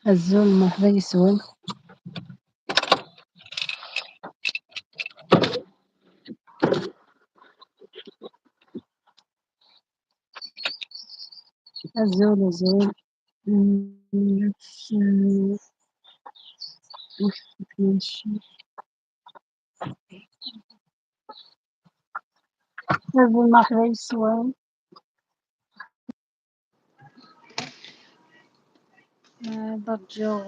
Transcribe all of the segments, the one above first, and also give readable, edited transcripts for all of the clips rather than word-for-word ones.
الزول مرحبا يسول. الزول الزول. الزول مرحبا يسول. برجو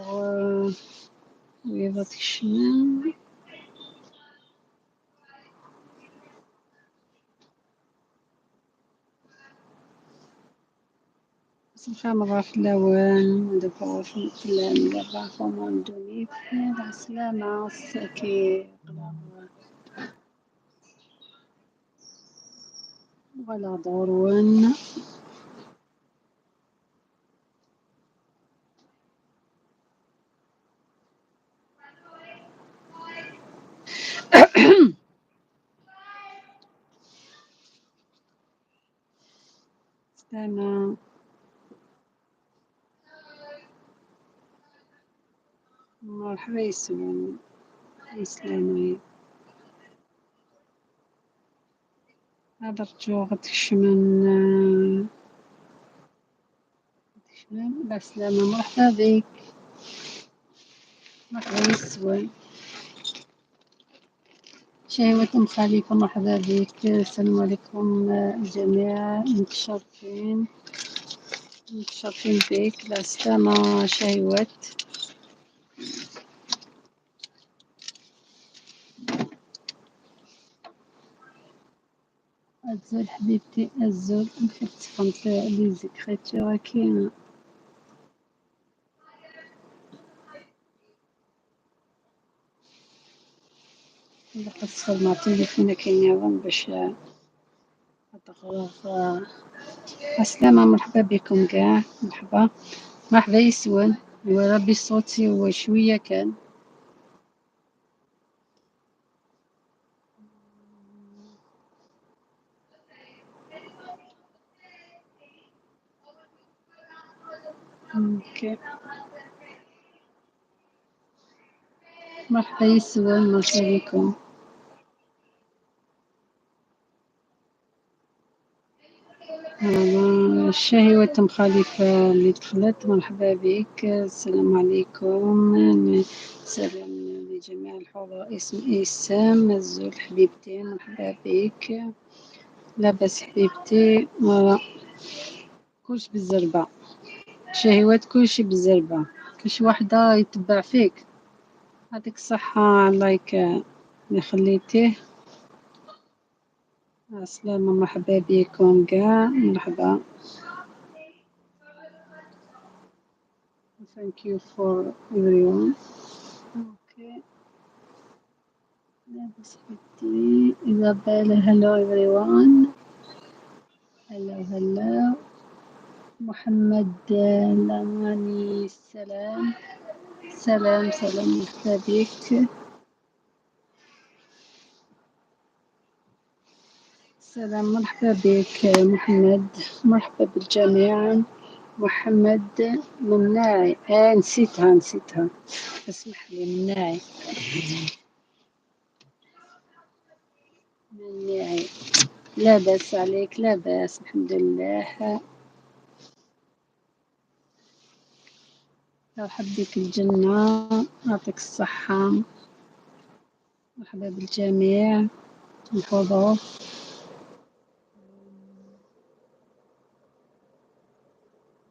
ويضا تكشمن. الخير في الأوان دابا في الأربعة فما دونيت السلامة كي ولا دورون. سلامة مرحبا يسلم يسلمي. هذا رجو غتكشمن تكشمن بسلامة. مرحبا بك، مرحبا يسوي. شهوة أم خليفة مرحبا بك. السلام عليكم الجميع، متشرفين متشرفين بك. السلامة شهوات. الزول حبيبتي الزول نحب تفهمت لي زيكريتور كاينة. تدخل مع تليفونك كاين باش تغرف. السلامة مرحبا بكم كاع، مرحبا مرحبا يسون. وربي صوتي وشوية كان. okay مرحبا يسون، مرحبا بكم. الشهوة أم خليفة اللي دخلت مرحبا بك. السلام عليكم، سلام لجميع الحضور. اسم إسام الزول حبيبتي مرحبا بك. لاباس حبيبتي، كلش بالزربة شهوات، كلشي بالزربة، كلش وحدة يتبع فيك. يعطيك الصحة like اللي خليتيه. السلامة مرحبا بكم كاع، مرحبا. Thank you for everyone. Okay. لاباس حبيبتي إيزابيل. Hello everyone. Hello hello. محمد الأماني السلام سلام سلام، مرحبا بك. سلام مرحبا بك محمد، مرحبا بالجميع. محمد مناعي، نسيتها نسيتها، اسمح لي. مناعي مناعي، لا باس عليك؟ لا باس الحمد لله. ترحب بك الجنة، يعطيك الصحة. مرحبا بالجميع الحضور.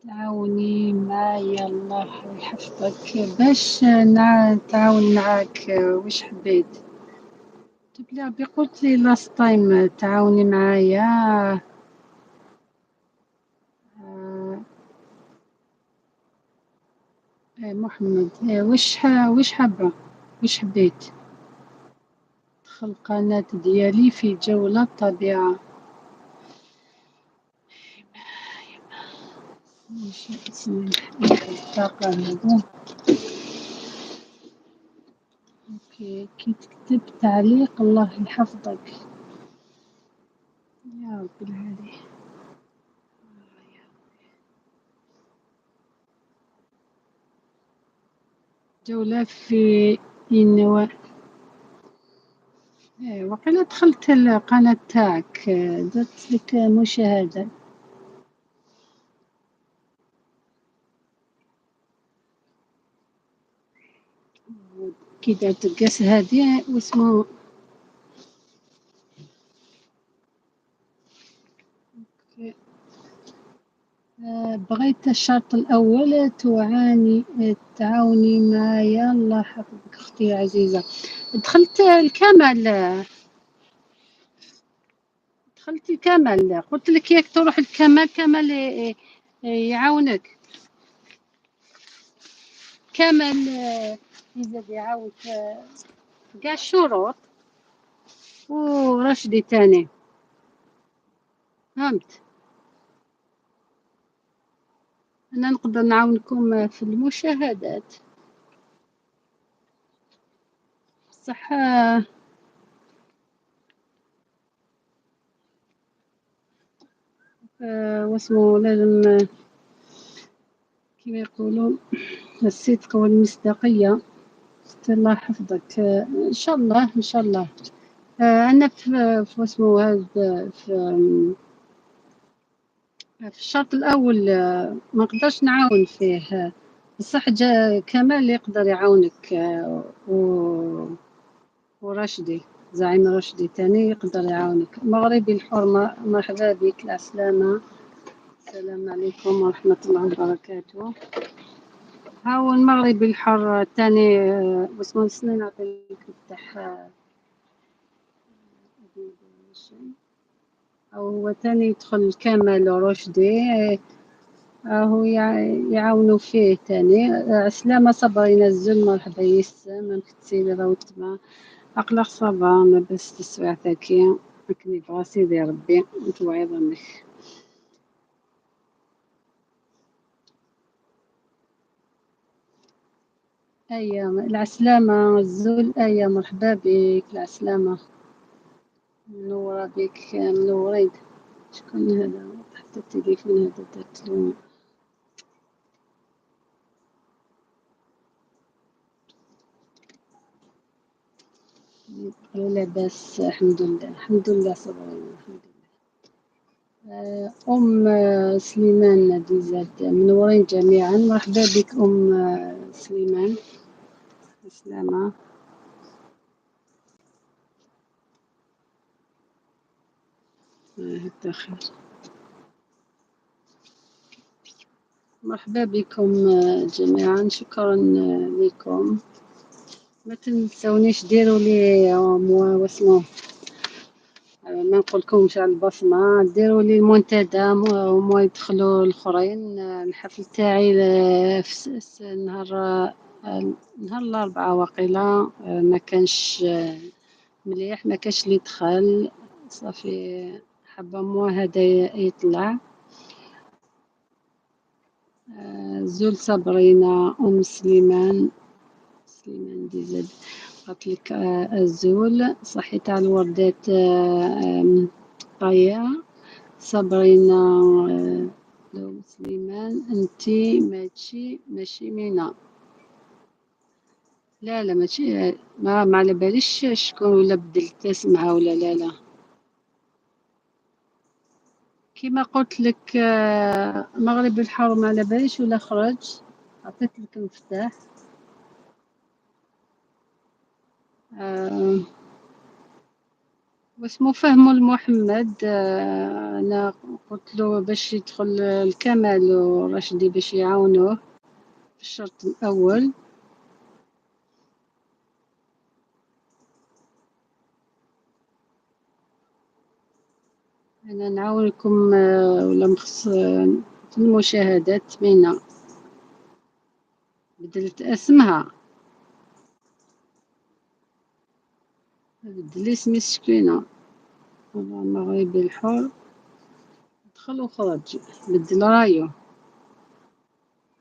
تعاوني معايا الله يحفظك باش نتعاون معاك. واش حبيت تبلي ربي قلت لي last time تعاوني معايا. محمد، واش حابة، واش حبيت؟ دخل قناة ديالي في جولة الطبيعة. الطاقة هذا. okay كي تكتب تعليق الله يحفظك يا رب العالي. جولة في إنو إيه، وقيلا دخلت القناة تاعك، درت لك مشاهدة. كي درت القاس هادي واسمو بغيت الشرط الأول تعاني تعاوني معايا. الله يحفظك أختي العزيزة. دخلت الكمال، دخلت الكمال، قلت لك ياك تروح الكمال، كمال يعاونك. كمال يزيد يعاونك في كاع الشروط، ورشدي تاني. فهمت؟ أنا نقدر نعاونكم في المشاهدات، بصح واسمو لازم، كما يقولوا الصدق والمصداقية. الله يحفظك. إن شاء الله، إن شاء الله. أنا في واسمو هذا، في الشرط الأول، ما نقدرش نعاون فيه، بصح جا كمال يقدر يعاونك، وراشدي زعيم رشدي تاني يقدر يعاونك. مغربي الحر، مرحبا بك، السلامة. السلام عليكم ورحمة الله وبركاته. ها هو المغربي الحر الثاني، واسمو نسنى نعطيك مفتاح، أو هو تاني يدخل كمال رشدي، هو يعاونوا فيه تاني. عسلامة صبرينا الزل، مرحبا يسا مكتسيلي راهو تما أقلق صبا ما بس تسوع تاكي لكن يبغى سيدي ربي نتوعي ظنك. أيا العسلامة الزول، أيا مرحبا بك، العسلامة منورة بك، منورين. شكون هذا؟ حتى التليفون هذا درت له. لاباس الحمد لله، الحمد لله صبرين الحمد لله. أم سليمان ديزاد، منورين جميعا، مرحبا بك أم سليمان، السلامة. هكذا خير. مرحبا بكم جميعا، شكرا لكم. ما تنسونيش ديروا لي واسمو، ما نقولكمش على البصمة، ديروا لي المنتدى ومو يدخلوا الآخرين. الحفل تاعي، في نهار الأربعاء وقيلة، ما كانش، مليح، ما كانش اللي دخل صافي. حابة مو هذا يطلع. زول صبرينا أم سليمان، سليمان ديزاد قالت لك، الزول صحيت على الوردات، طايا صبرينا، لو سليمان انتي ماشي مينا. لا لا ماشي، ما على باليش شكون ولا بدلت اسمها ولا لا. لا كيما قلت لك، مغرب الحر ما على باليش ولا خرج، عطيت لك المفتاح. واسمو فهمو المحمد، أنا قلت له باش يدخل الكمال ورشدي باش يعاونوه في الشرط الأول. أنا نعاونكم، ولا مخص، في المشاهدات. مينا بدلت اسمها، بدلي اسمي سكينة. المغربي الحر دخل وخرج، بدل رايو.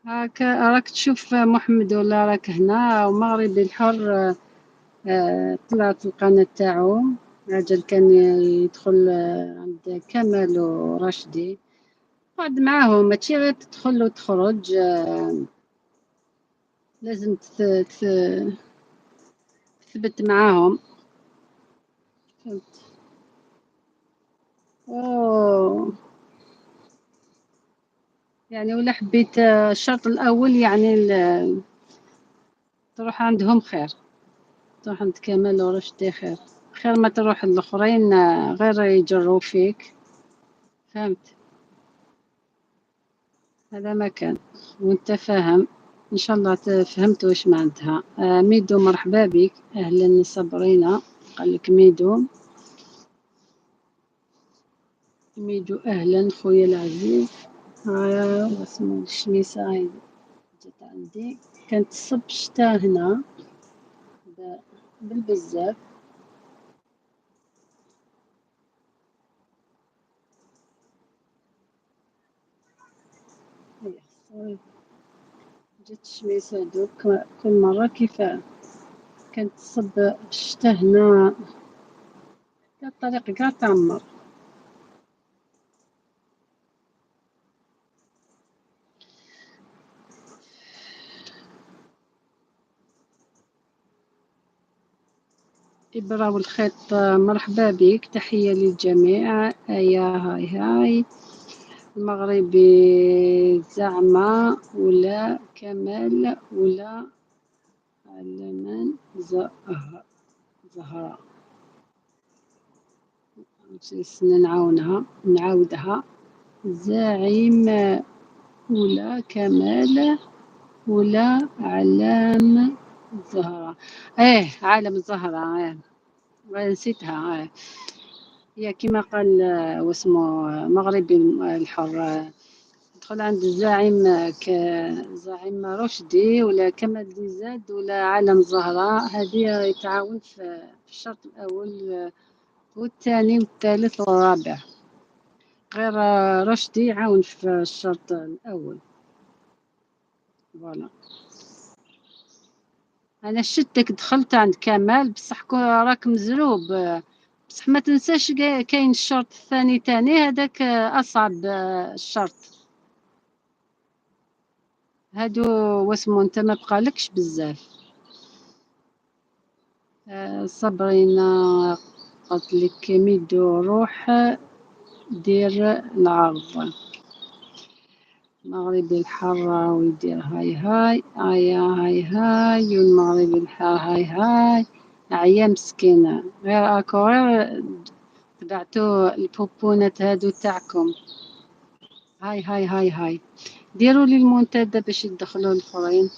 هاكا راك تشوف محمد ولا راك هنا. ومغربي الحر، طلعت القناة تاعو، راجل كان يدخل، عند كمال ورشدي، قعد معاهم، ماشي غير تدخل وتخرج. لازم تثبت معاهم، فهمت؟ أوه. يعني ولا حبيت الشرط الأول يعني تروح عندهم خير، تروح عند كمال ورشدي خير، خير ما تروح الاخرين غير يجروا فيك، فهمت؟ هذا ما كان، وانت فاهم ان شاء الله فهمت واش معناتها. ميدو مرحبا بك، اهلا صبرينا، قال لك ميدو. ميدو اهلا خويا العزيز. واسمو الشميسة هاي جات عندي، كانت تصب الشتا هنا بالبزاف. جات الشميسة دوك كل مرة كيف كانت تصب الشتا هنا، الطريق كاع تعمر. إبرة والخيط مرحبا بك، تحية للجميع. يا هاي هاي المغربي زعما ولا كمال ولا علمان زهرة، نعاونها نعاودها. زعيم ولا كمال ولا علام زهرة، ايه عالم الزهرة، ايه نسيتها. ايه هي كما قال واسمه مغربي الحر، دخل عند الزعيم زعيم رشدي ولا كمال ديزاد ولا عالم الزهرة، هذه يتعاون في الشرط الأول والثاني والثالث والرابع، غير رشدي يعاون في الشرط الأول. voilà أنا شتك دخلت عند كمال، بصح راك مزروب، بصح ما تنساش كاين الشرط الثاني تاني، هذاك أصعب الشرط. هادو واسمو انت ما بقالكش بزاف. صبرينا قالت لك ميدو روح دير العرض المغربي الحر ويدير هاي هاي هاي هاي هاي، والمغربي الحر هاي هاي. عيا مسكينة، غير اكو غير تبعتو البوبونات هادو تاعكم. هاي هاي هاي هاي، ديروا لي المنتدى باش يدخلوا الاخرين.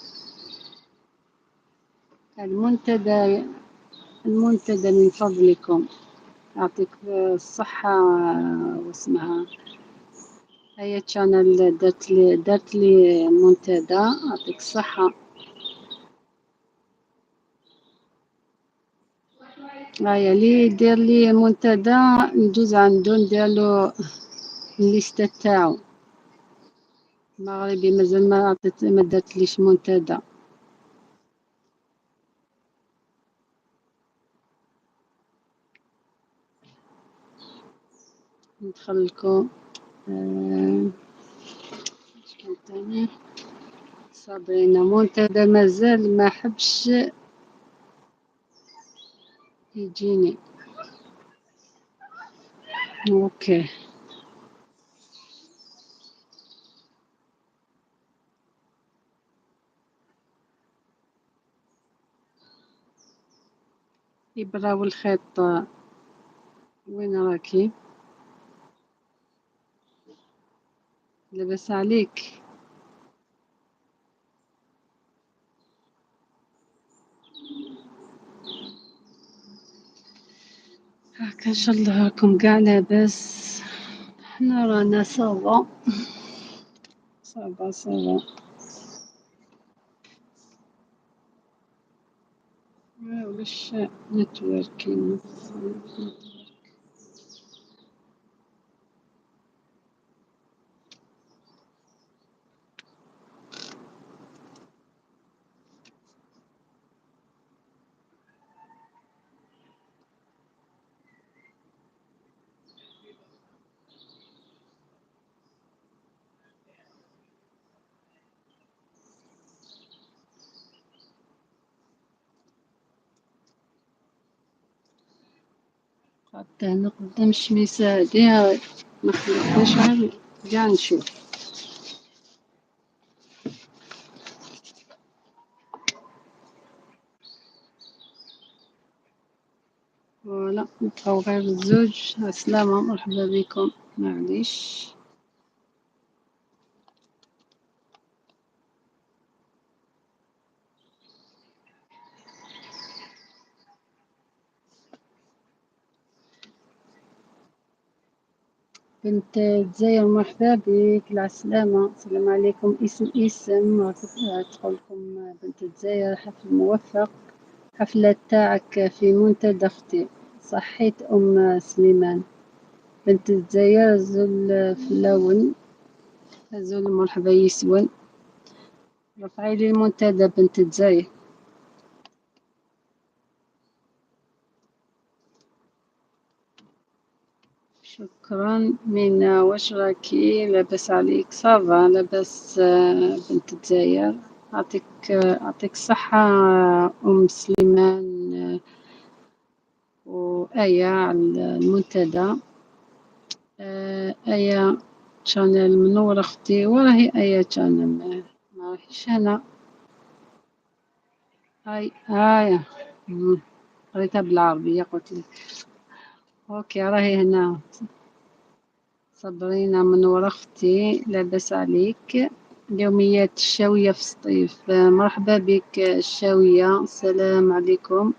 المنتدى، المنتدى من فضلكم، يعطيك الصحة. واسمها هيا channel درت لي منتدى، يعطيك الصحة. هيا لي دير لي منتدى ندوز عندو ندير له الليستة تاعو. المغربي مازال ما درتليش منتدى. ندخل لكم. شكون تاني؟ صابرين منتدى مازال ما حبش يجيني. OK إبرة والخيط وين راكي؟ لاباس عليك؟ هاكا ان شاء الله راكم كاع لاباس. حنا رانا ça va ça va ça va. واش networking؟ حتى هنا قدام الشميسة هادي ما خلتنيش غير قاع نشوف. voilà نبقاو غير الزوج. السلامة، مرحبا بكم. معليش بنت الجزائر مرحبا بك، العسلامة. السلام عليكم. اسم اسم تقول لكم بنت الجزائر حفل موفق، حفلة تاعك في منتدى اختي. صحيت ام سليمان. بنت الجزائر زول فلاون زول مرحبا يسون. رفعي لي المنتدى بنت الجزائر. شكرا مينا، واش راكي؟ لاباس عليك؟ ça va لاباس. بنت الجزائر اعطيك الصحة. ام سليمان وآية على المنتدى. آية channel منورة اختي. وراهي آية channel ما راهيش هنا. هاي هاي قريتها بالعربية قلت لك. OK راهي هنا. صبرينا منورة اختي، لاباس عليك؟ يوميات الشاوية في سطيف، مرحبا بك الشاوية. السلام عليكم.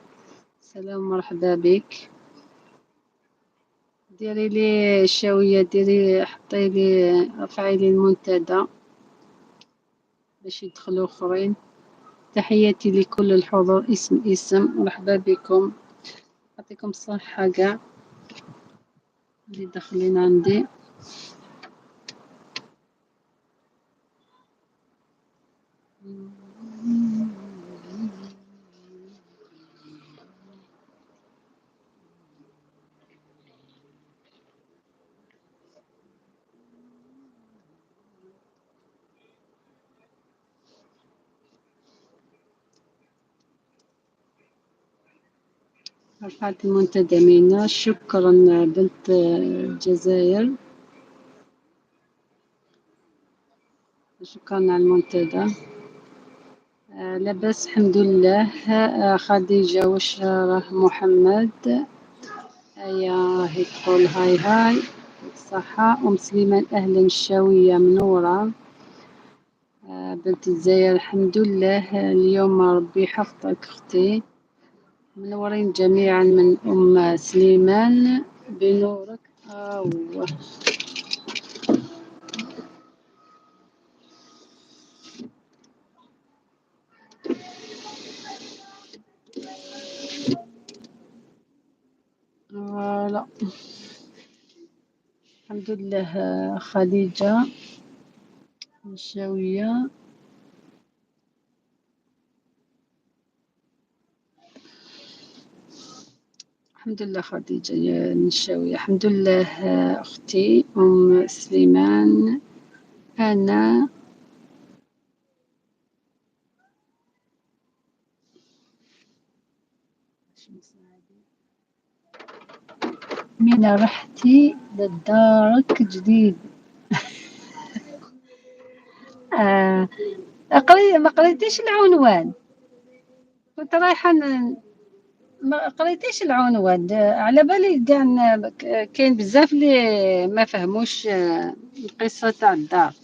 سلام، مرحبا بك. ديري لي الشاوية، ديري حطي لي رفعي لي المنتدى باش يدخلوا اخرين. تحياتي لكل الحضور، اسم اسم، مرحبا بكم. يعطيكم الصحة كاع اللي داخلين عندي. رفعت المنتدى مينا. شكرا بنت الجزائر، شكرا على المنتدى. لاباس الحمد لله. خديجة واش راه محمد؟ هيا راهي تقول هاي هاي الصحة. أم سليمان أهلا، الشاوية منورة. بنت الجزائر الحمد لله اليوم ربي يحفظك أختي. منورين جميعا من أم سليمان بنورك. أوه. voilà الحمد لله. خديجة الشاوية الحمد لله. خديجة يا الشاوية الحمد لله. أختي أم سليمان أنا من رحتي لدارك جديد. آه قري ما قريتيش العنوان، كنت رايحة ما قريتيش العنوان. على بالي كاع كاين بزاف اللي ما فهموش القصة تاع الدار.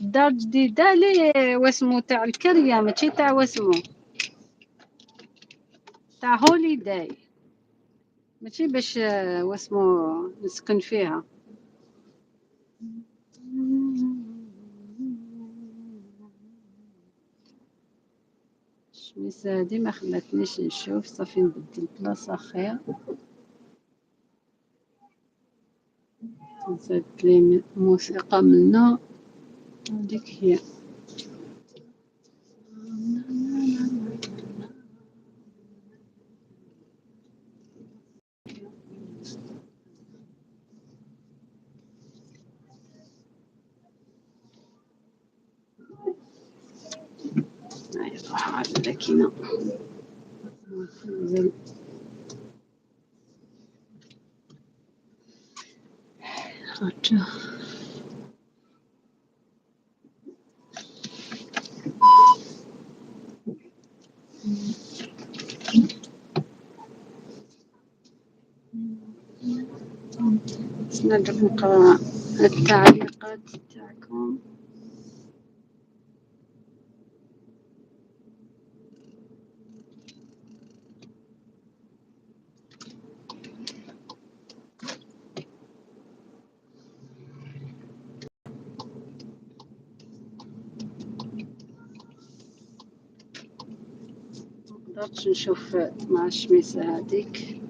الدار جديدة لي واسمو تاع الكرية، ماشي تاع واسمو تاع holiday، ماشي باش واسمو نسكن فيها. الشميسة هادي ما خلاتنيش نشوف، صافي نبدل بلاصة خير. زادت لي موسيقى منا، هذيك هي. هاي روح على السكينة. خارجة. نرجع نقرا التعليقات تاعكم. مقدرتش نشوف مع الشميسة هذيك.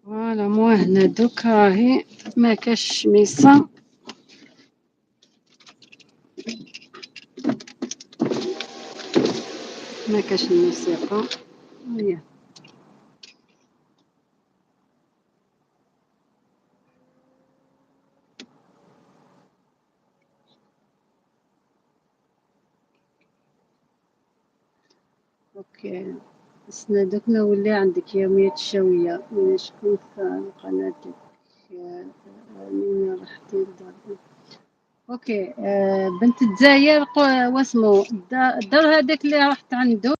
voilà moi هنا دوك راهي ما كاش شميسة. ما كاش الموسيقى. هيا OK، دوك نولي عندك يومية الشاوية. من شكون في قناتك؟ من رحتي لدار؟ OK، بنت الجزائر واسمو الدار هذاك اللي رحت عنده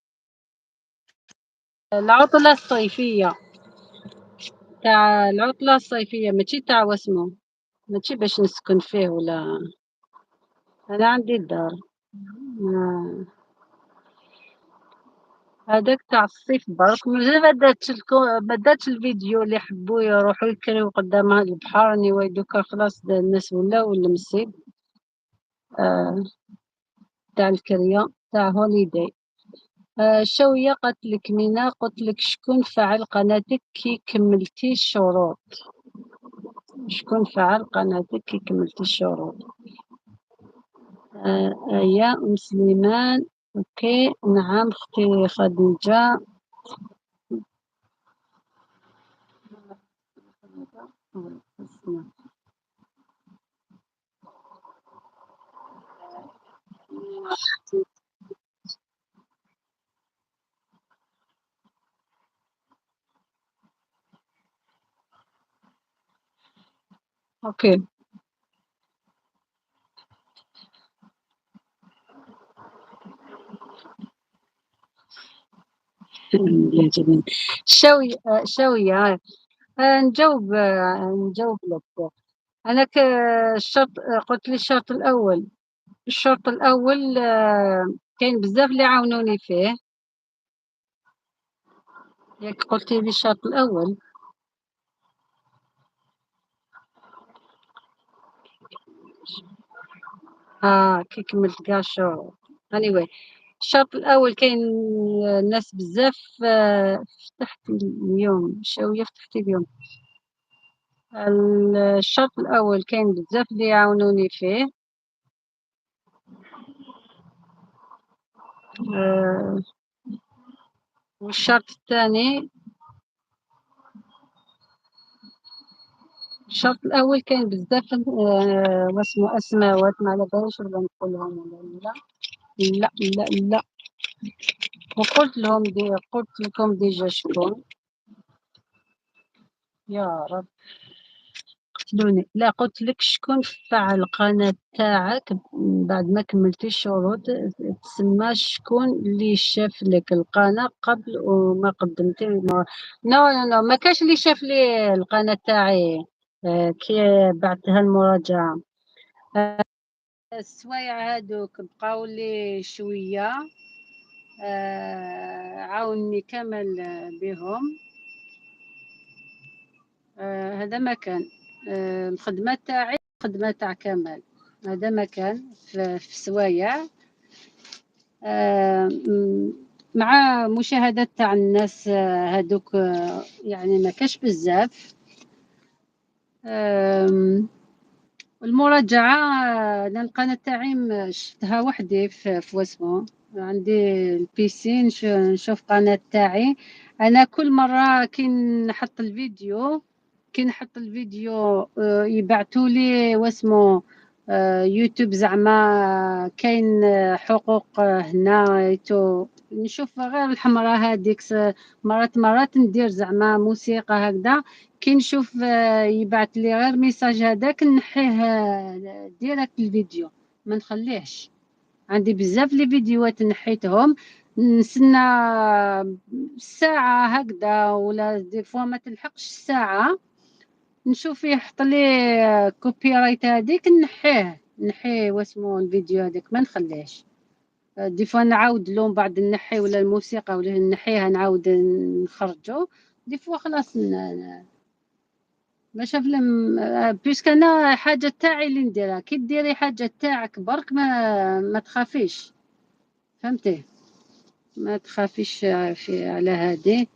العطلة الصيفية، تاع العطلة الصيفية، ماشي تاع واسمو، ماشي باش نسكن فيه ولا. أنا عندي الدار. هذاك تاع الصيف برك. مازال ما داتش الفيديو اللي حبوا يروحوا يكريو قدام البحر. اني دوكا خلاص الناس ولاو المسيد تاع الكريه تاع holiday. الشاوية قالت لك مينا، قلت لك شكون فعل قناتك كي كملتي الشروط؟ شكون فعل قناتك كي كملتي الشروط؟ يا ام سليمان. OK، نعم اختي خديجة. OK، شاوية، شاوية، نجاوب لك. أنا الشرط، قلت لي الشرط الأول. الشرط الأول، كاين بزاف اللي عاونوني فيه. ياك قلتي لي الشرط الأول. كي كملت كاع الشروط. anyway، الشرط الأول كاين الناس بزاف. فتحت اليوم شاوية، فتحت اليوم. الشرط الأول كاين بزاف اللي يعاونوني فيه. والشرط الثاني، الشرط الأول كاين بزاف، واسمو أسماوات، ما على باليش ولا نقولهم ولا لا. لا لا لا، وقلت لهم دي، قلت لكم déjà شكون. يا رب قتلوني. لا، قلت لك شكون فعل القناة تاعك بعد ما كملتي الشروط، تسمى شكون اللي شاف لك القناة قبل وما قدمتي non non non، ما كاش اللي شاف لي القناة تاعي، كي بعثتها المراجعة. السوايع هادوك بقاو لي شوية، عاوني كامل بهم. هذا ما كان. الخدمة تاعي خدمة تاع كمال، هذا ما كان في سوايع. مع مشاهدة تاع الناس، هادوك، يعني ما كاش بزاف. المراجعة أنا القناة تاعي شفتها وحدي في واسمو، عندي ال PC نشوف قناة تاعي. أنا كل مرة كي نحط الفيديو يبعثوا لي واسمو يوتيوب زعما كاين حقوق هنا et tout، نشوف غير الحمراء هذيك. مرات مرات ندير زعما موسيقى هكذا، كي نشوف يبعث لي غير message هذاك نحيه direct الفيديو، ما نخليهش. عندي بزاف les فيديوهات نحيتهم، نسنى ساعة هكذا ولا des fois ما تلحقش الساعة، نشوف يحط لي copyright هذيك نحيه، نحيه واسمو الفيديو هذاك ما نخليهش. des fois نعاود له من بعد نحي ولا الموسيقى ولا نحيها نعاود نخرجو، des fois خلاص ما شاف لم، puisque انا حاجة تاعي اللي نديرها. كي ديري حاجة تاعك برك ما تخافيش، فهمتي؟ ما تخافيش في على هادي.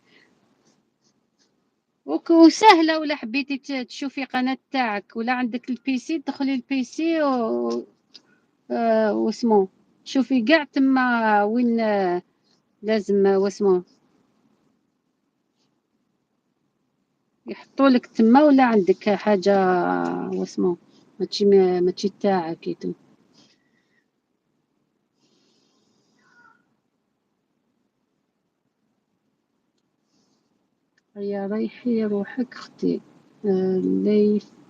وسهلة. ولا حبيتي تشوفي قناة تاعك ولا عندك ال PC، دخلي ال PC واسمو شوفي كاع تما وين لازم واسمو يحطوا لك تما، ولا عندك حاجة واسمو ماشي تاعك et tout. هيا ريحي روحك اختي.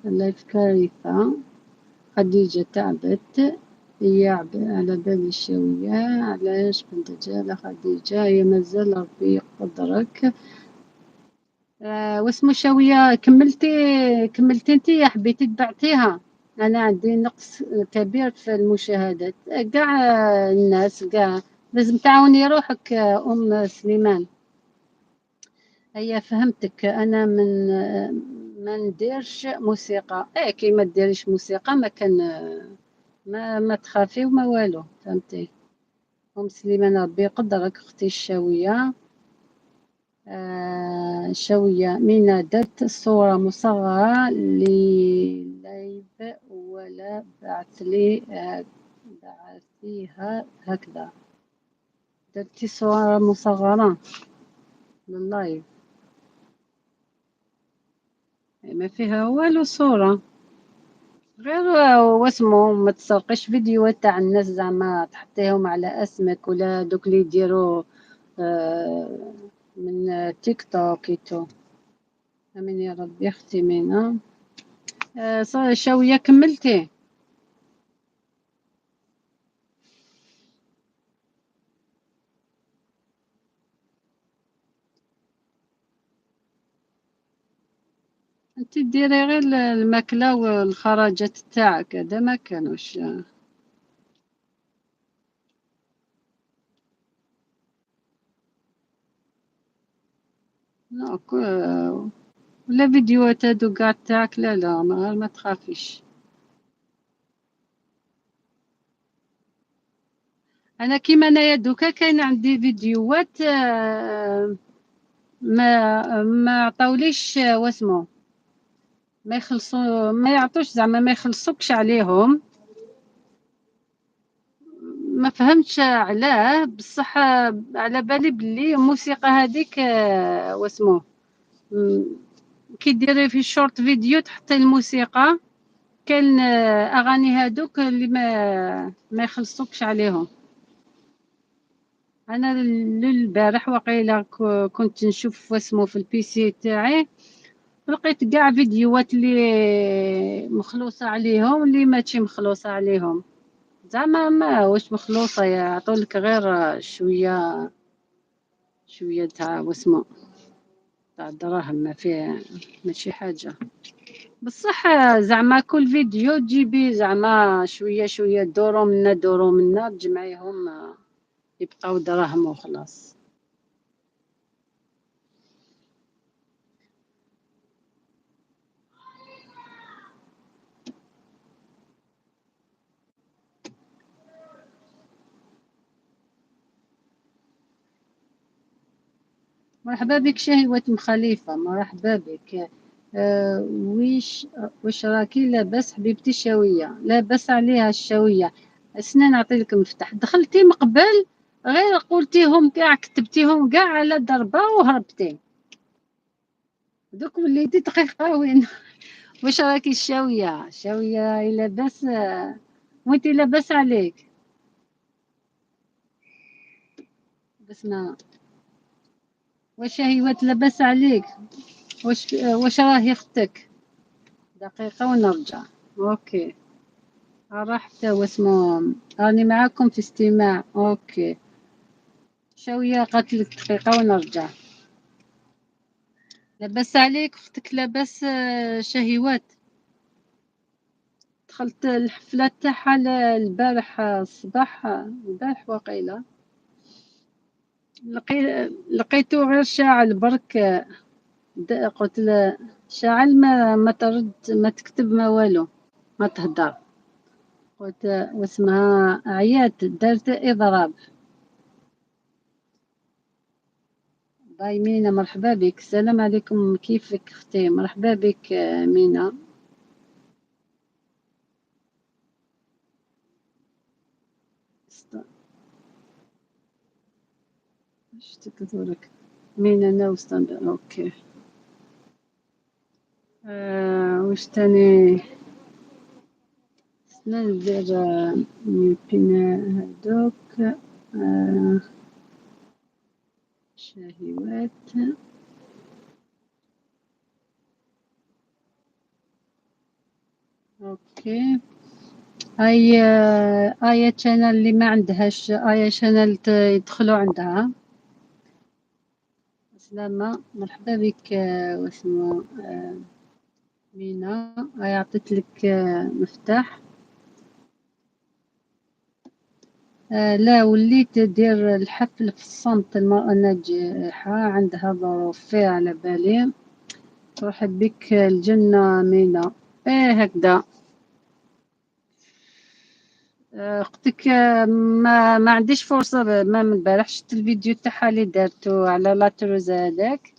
live كارثة. خديجة تعبت، هي على بالي الشاوية علاش بنت جالة خديجة، هي مازال ربي يقدرك. واسمو شاوية، كملتي انتي يا حبيتي تبعتيها؟ انا عندي نقص كبير في المشاهدات، كاع الناس كاع لازم تعاوني روحك. ام سليمان هيا فهمتك، انا من ما نديرش موسيقى. ايه كي ما ديريش موسيقى ما كان ما تخافي وما والو، فهمتي؟ ام سليمان ربي يقدرك اختي الشاويه. شاويه مينا درت صوره مصغرة لل live ولا بعث لي بعثيها هكذا؟ درتي صوره مصغرة لل live ما فيها والو صورة، غير واسمو ما تسرقيش فيديوهات تاع الناس زعما تحطيهم على اسمك، ولا دوك اللي يديروا من تيك توك et tout. امين يا ربي اختي مينا. شاوية كملتي؟ انت ديري غير الماكلة والخرجات تاعك، هذا ما كانوش. لا، ولا فيديوهات هادو كاع تاعك، لا لا غير ما تخافيش. انا كيما انايا دوكا كاين عندي فيديوهات ما عطاوليش واسمو، ما يخلصوا، ما يعطوش زعما، ما يخلصوكش عليهم، ما فهمتش علاه. بصح على بالي بلي الموسيقى هذيك واسمو كي ديري في short vidéo تحطي الموسيقى، كاين اغاني هادوك اللي ما يخلصوكش عليهم. انا للبارح وقيله كنت نشوف واسمو في ال PC تاعي، لقيت كاع فيديوهات اللي مخلوصه عليهم واللي ماشي مخلوصه عليهم، زعما ما واش مخلوصه، يعطولك غير شوية تاع واسمو تاع الدراهم، ما فيه ماشي حاجة. بصح زعما كل فيديو تجيبي زعما شوية شوية، دورو منا دورو منا، تجمعيهم يبقاو دراهم وخلاص. مرحبا بك شهوة خليفة، مرحبا بك. ويش واش راكي لاباس حبيبتي الشاوية؟ لاباس عليها الشاوية. اسنا نعطي لك مفتاح. دخلتي مقبل غير قلتيهم كاع، كتبتيهم كاع على ضربة وهربتي. دوك وليتي دقيقة وين. واش راكي الشاوية؟ الشاوية لاباس، وانتي لاباس عليك؟ بسنا واش هيوات لاباس عليك؟ واش راهي اختك؟ دقيقة ونرجع. OK رحت واسمو، راني معاكم في استماع. OK شاوية قالت لك دقيقة ونرجع. لاباس عليك اختك؟ لاباس شهيوات؟ دخلت الحفلة تاعها البارح الصباح، البارح وقيلة لقيتو غير شاعل برك. قلت له شاعل ما ترد ما تكتب ما والو ما تهدر. قلت واسمها عيات دارت إضراب. باي مينا مرحبا بك. السلام عليكم، كيفك اختي؟ مرحبا بك مينا. واش تكتبلك مينا ناو ستاند. OK واش تاني ندير بين هادوك شهيوات. OK اي ايا channel اللي ما عندهاش ايا channel يدخلوا عندها. سلامة مرحبا بك. واسمو مينا، هاي عطيت لك مفتاح. لا وليت دير الحفل في الصمت. المرأة الناجحة عندها ظروف فيها على بالي. ترحب بك الجنة مينا. ايه هكذا اختك ما عنديش فرصة. ما من البارح شفت الفيديو تاعها اللي دارتو على لا هذاك،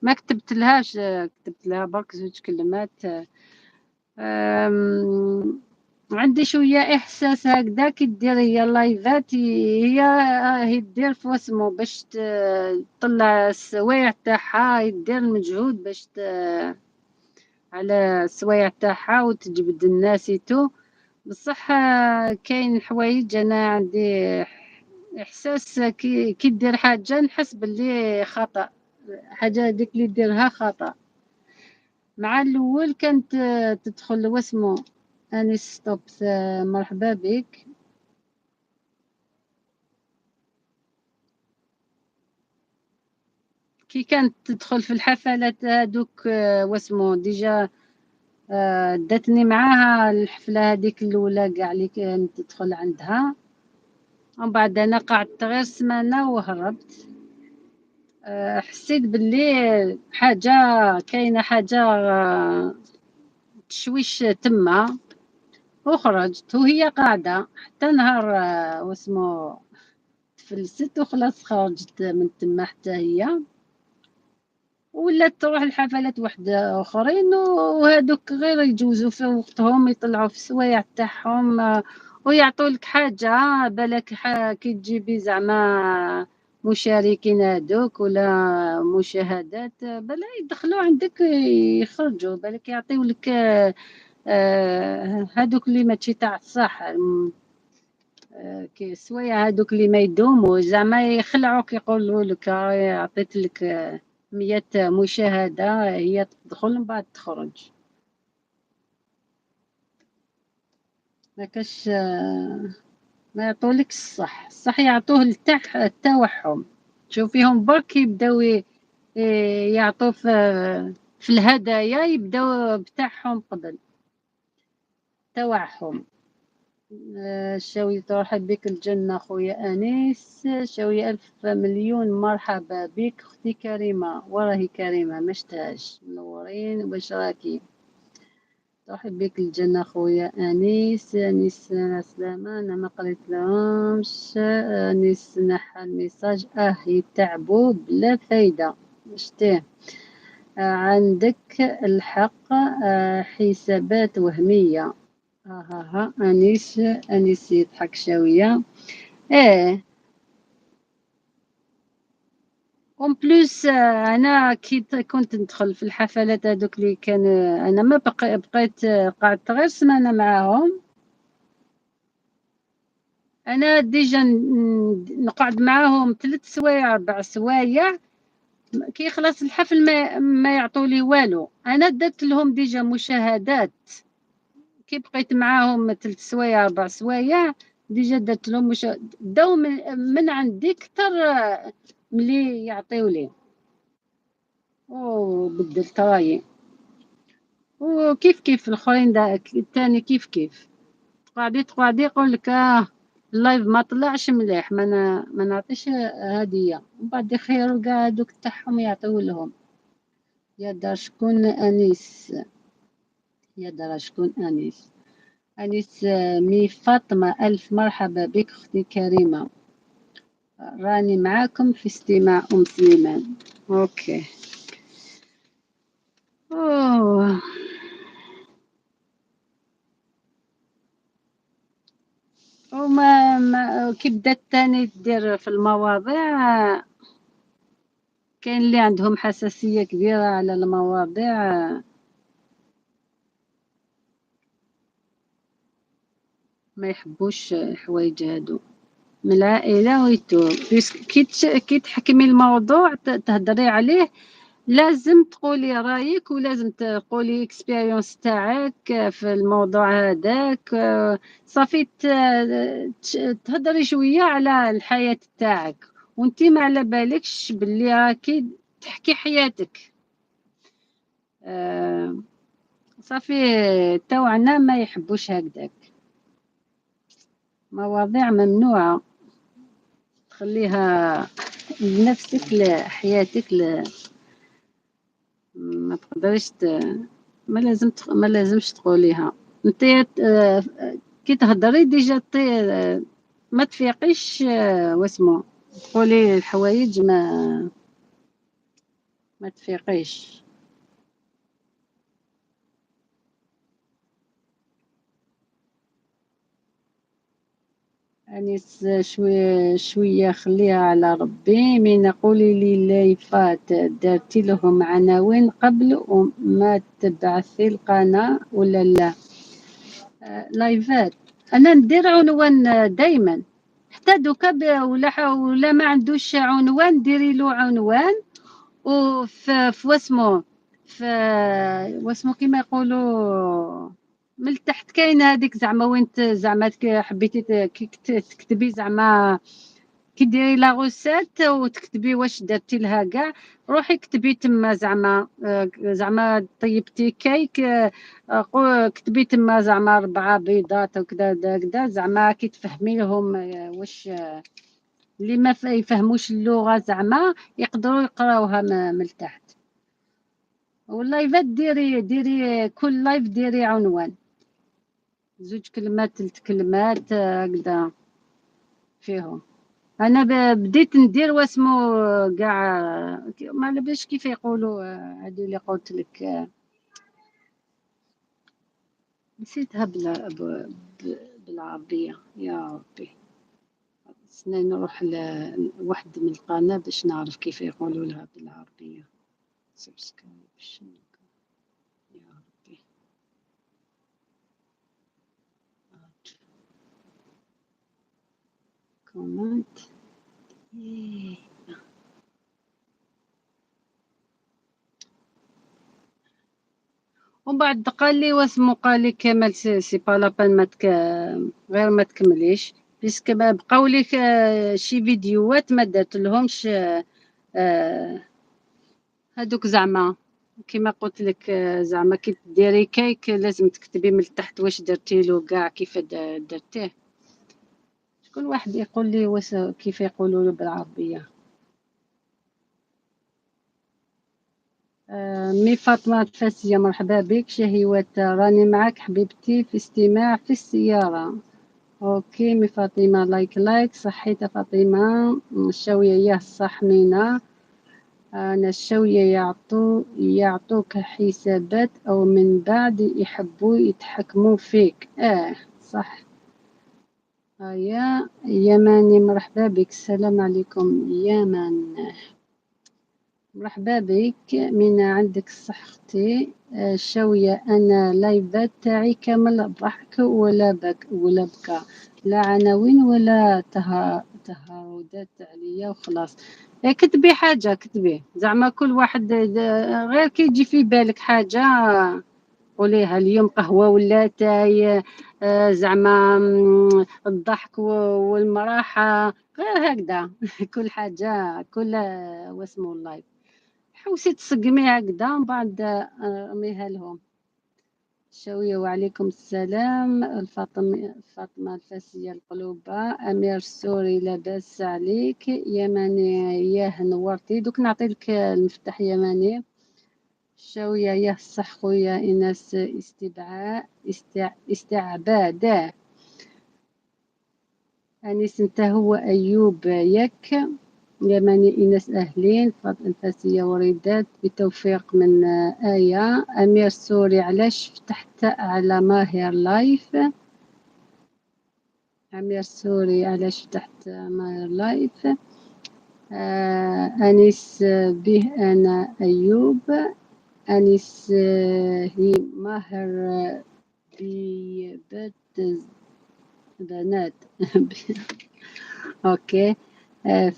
ما كتبت لهاش، كتبت لها برك زوج كلمات. عندي شوية احساس هكذا كي دير هي لايفات، هي دير في واسمو باش تطلع السوايع تاعها، دير المجهود باش على السوايع تاعها وتجبد الناس et tout. بصح كاين حوايج انا عندي احساس كي دير حاجة نحس باللي خطا، حاجة هذيك اللي ديرها خطا. مع الاول كانت تدخل واسمو اني ستوب. مرحبا بك. كي كانت تدخل في الحفلات هذوك واسمو déjà داتني معاها الحفلة هذيك الاولى كاع اللي كانت تدخل عندها. ومن بعد انا قعدت غير سمانه وهربت. حسيت باللي حاجة كاينه، حاجة تشويش تما، وخرجت وهي قاعدة حتى نهار واسمو تفلست وخلاص خرجت من تما حتى هي، ولات تروح الحفلات واحد اخرين، وهذوك غير يجوزوا في وقتهم، يطلعوا في السوايع تاعهم ويعطوا لك حاجة بالك كي تجيبي زعما مشاركين هذوك ولا مشاهدات، بلا يدخلوا عندك يخرجوا بالك يعطيو لك هذوك اللي ماشي تاع الصح، كي السوايع هذوك اللي ما يدوموا زعما يخلعوك، يقولوا لك عطيت لك 100 مشاهدة، هي تدخل من بعد تخرج. ما كاش ما يعطولك الصح، الصح يعطوه التوحم. تشوفيهم برك يبداو يعطوا في الهدايا، يبداو بتاعهم قبل توعهم. شاوية ترحب بك الجنة خويا أنيس. شاوية 1000 مليون مرحبا بك أختي كريمة. وراهي كريمة مشتاش منورين. واش راكي؟ ترحب بك الجنة خويا أنيس. أنيس سلامة، أنا ما قريت لهمش. أنيس نحى ال message. يتعبوا بلا فايدة. شتيه عندك الحق، حسابات وهمية. ها ها ها أنيس، أنيس يضحك شوية. ايه en plus انا كي كنت ندخل في الحفلات هذوك اللي كان، انا ما بقيت قعدت غير سمانه معاهم. انا déjà نقعد معاهم 3 سوايع 4 سوايع، كي يخلص الحفل ما يعطوا لي والو. انا درت لهم déjà مشاهدات، كي بقيت معاهم 3 سوايع 4 سوايع déjà درت لهم داو من عندي اكثر ملي يعطيو لي، وبدلت رايي. وكيف كيف الاخرين الثاني كيف كيف، تقعدي يقول لك ال live ما طلعش مليح، ما نعطيش هديه، ومن بعد يخيروا كاع هذوك تاعهم يعطيو لهم. يا دار شكون انيس، يا دار شكون انيس. انيس مي فاطمه، الف مرحبا بك اختي كريمه، راني معاكم في استماع ام سليمان. OK. أوه. وما ما كي بدات تاني دير في المواضيع، كاين اللي عندهم حساسية كبيرة على المواضيع، ما يحبوش الحوايج هادو من العائلة ويتو. كي تحكمي الموضوع تهضري عليه، لازم تقولي رايك ولازم تقولي expérience تاعك في الموضوع هذاك. صافي تهضري شويه على الحياه تاعك، وانتي ما على بالكش باللي راكي تحكي حياتك. صافي توعنا ما يحبوش هكذاك، مواضيع ممنوعه، تخليها لنفسك لحياتك، ما تقدريش ما لازم ما لازمش تقوليها. انت كي تهضري déjà ما تفيقيش، واسمو تقولي الحوايج ما تفيقيش. أنيس شوية خليها على ربي. من قولي لي لايفات درتي لهم عناوين قبل وما تبعثي القناة ولا لا؟ لايفات أنا ندير عنوان دايما، حتى دوكا ولا ما عندوش عنوان ديري له عنوان. وفي واسمو، في واسمو كيما يقولوا من التحت كاينه هذيك زعما وين زعما حبيتي تكتبي زعما كي ديري la recette وتكتبي واش درتي لها كاع، روحي كتبي تما زعما، زعما طيبتي كيك، كتبي تما زعما 4 بيضات وكذا كذا، زعما كي تفهمي لهم، واش اللي ما يفهموش اللغه زعما يقدروا يقراوها من التحت. واللايفات ديري كل live ديري عنوان، 2 كلمات 3 كلمات هكذا فيهم. انا بديت ندير واسمو كاع، ما على باليش كيف يقولوا هادو اللي قلت لك، نسيتها بالعربيه يا ربي. سنين نروح لواحد من القناه باش نعرف كيف يقولوا لها بالعربيه. subscribe يا ربي. comment. ومن بعد قال لي واسمو، قال لي كمال c'est pas la peine ما غير ما تكمليش، puisque بقاو لي شي فيديوهات ما درت لهمش، هادوك زعما كيما قلت لك، زعما كي ديري كيك لازم تكتبي من التحت واش درتي له كاع كيف درتيه. شكون واحد يقول لي واش كيف يقولوا له بالعربيه؟ مي فاطمه الفاسيه مرحبا بك. شهيوات راني معاك حبيبتي في استماع في السياره. OK مي فاطمه like like. صحيتة فاطمه الشاويه ياه صح مينا. أنا الشاوية يعطوك حسابات أو من بعد يحبوا يتحكموا فيك. صح. يا يماني مرحبا بك، السلام عليكم يمن، مرحبا بك. من عندك الصح اختي. الشاوية انا لايفات تاعي كامل ضحك ولا بك ولا بكى، لا عناوين ولا تهاودات عليا وخلاص. كتبي حاجة، كتبي زعما كل واحد غير كي يجي في بالك حاجة قوليها. اليوم قهوة ولا تاي، زعما الضحك والمراحة، غير هكذا. كل حاجة، كل واسمو ال live حوسي تسقمي هكذا ومن بعد رميها لهم. شوية وعليكم السلام. فاطمة الفاسية القلوبة، أمير السوري لاباس عليك. يماني ياه نورتي، دوك نعطي لك المفتاح يماني. شوية ياه صح خويا إناس استعباد. أنيس انت هو أيوب ياك. يماني إناس أهلين. فاطمة الفاسية وريدات بتوفيق من آية. أمير سوري علاش فتحت على ماهر live؟ أمير سوري علاش فتحت ماهر live؟ أنيس به أنا أيوب. أنيس هي ماهر بيبت بنات. okay.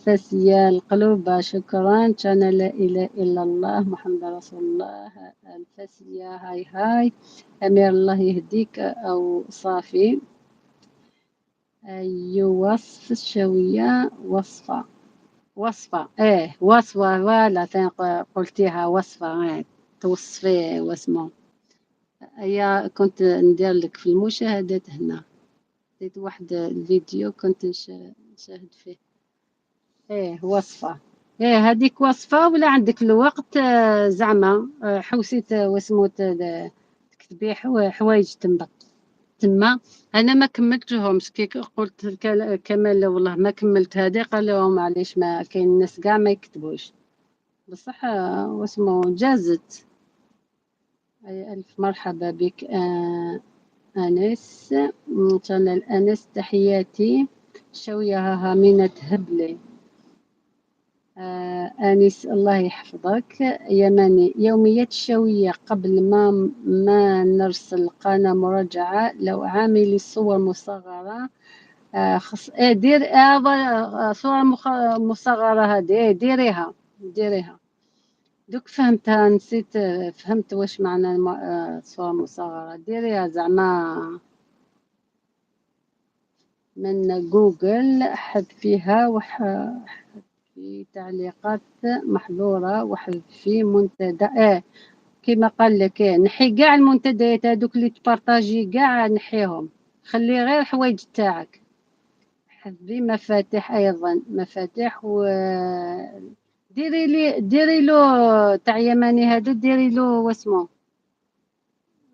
فاسية القلوبة شكرا. كان لا إله إلا الله محمد رسول الله. الفاسية هاي هاي. أمير الله يهديك أو صافي. أي وصف الشوية وصفة، وصفة إيه وصفة، voilà ثاني قلتيها وصفة، إيه توصفي واسمو. هيا كنت ندير لك في المشاهدات هنا، درت واحد الفيديو كنت نشاهد فيه. ايه وصفة، ايه هذيك وصفة. ولا عندك الوقت، زعما، حوسيت واسمو تكتبي حوايج تما تما. انا ما كملتهمش كي قلت كمال والله ما كملت هذه، قال لهم معليش ما كاين الناس كاع ما يكتبوش، بصح واسمو جازت. أي ألف مرحبا بك. أنس channel أنس تحياتي. شوية ها مينة تهبلي. أنيس الله يحفظك. يماني يوميات الشوية قبل ما نرسل قناة مراجعة لو عامل الصور مصغرة. خص دير، صورة مصغرة هذه، ديريها، ديريها. دوك فهمتها، نسيت، فهمت واش معنى صورة مصغرة. ديريها زعما من جوجل، حذفيها في تعليقات محظورة وحذفي منتدى. كما قال لك، نحي كاع المنتديات هذوك اللي تبارطاجي كاع نحيهم، خلي غير حوايج تاعك. حذفي مفاتيح ايضا، مفاتيح و ديري لي، ديري له تاع يماني هذا، ديري له واسمو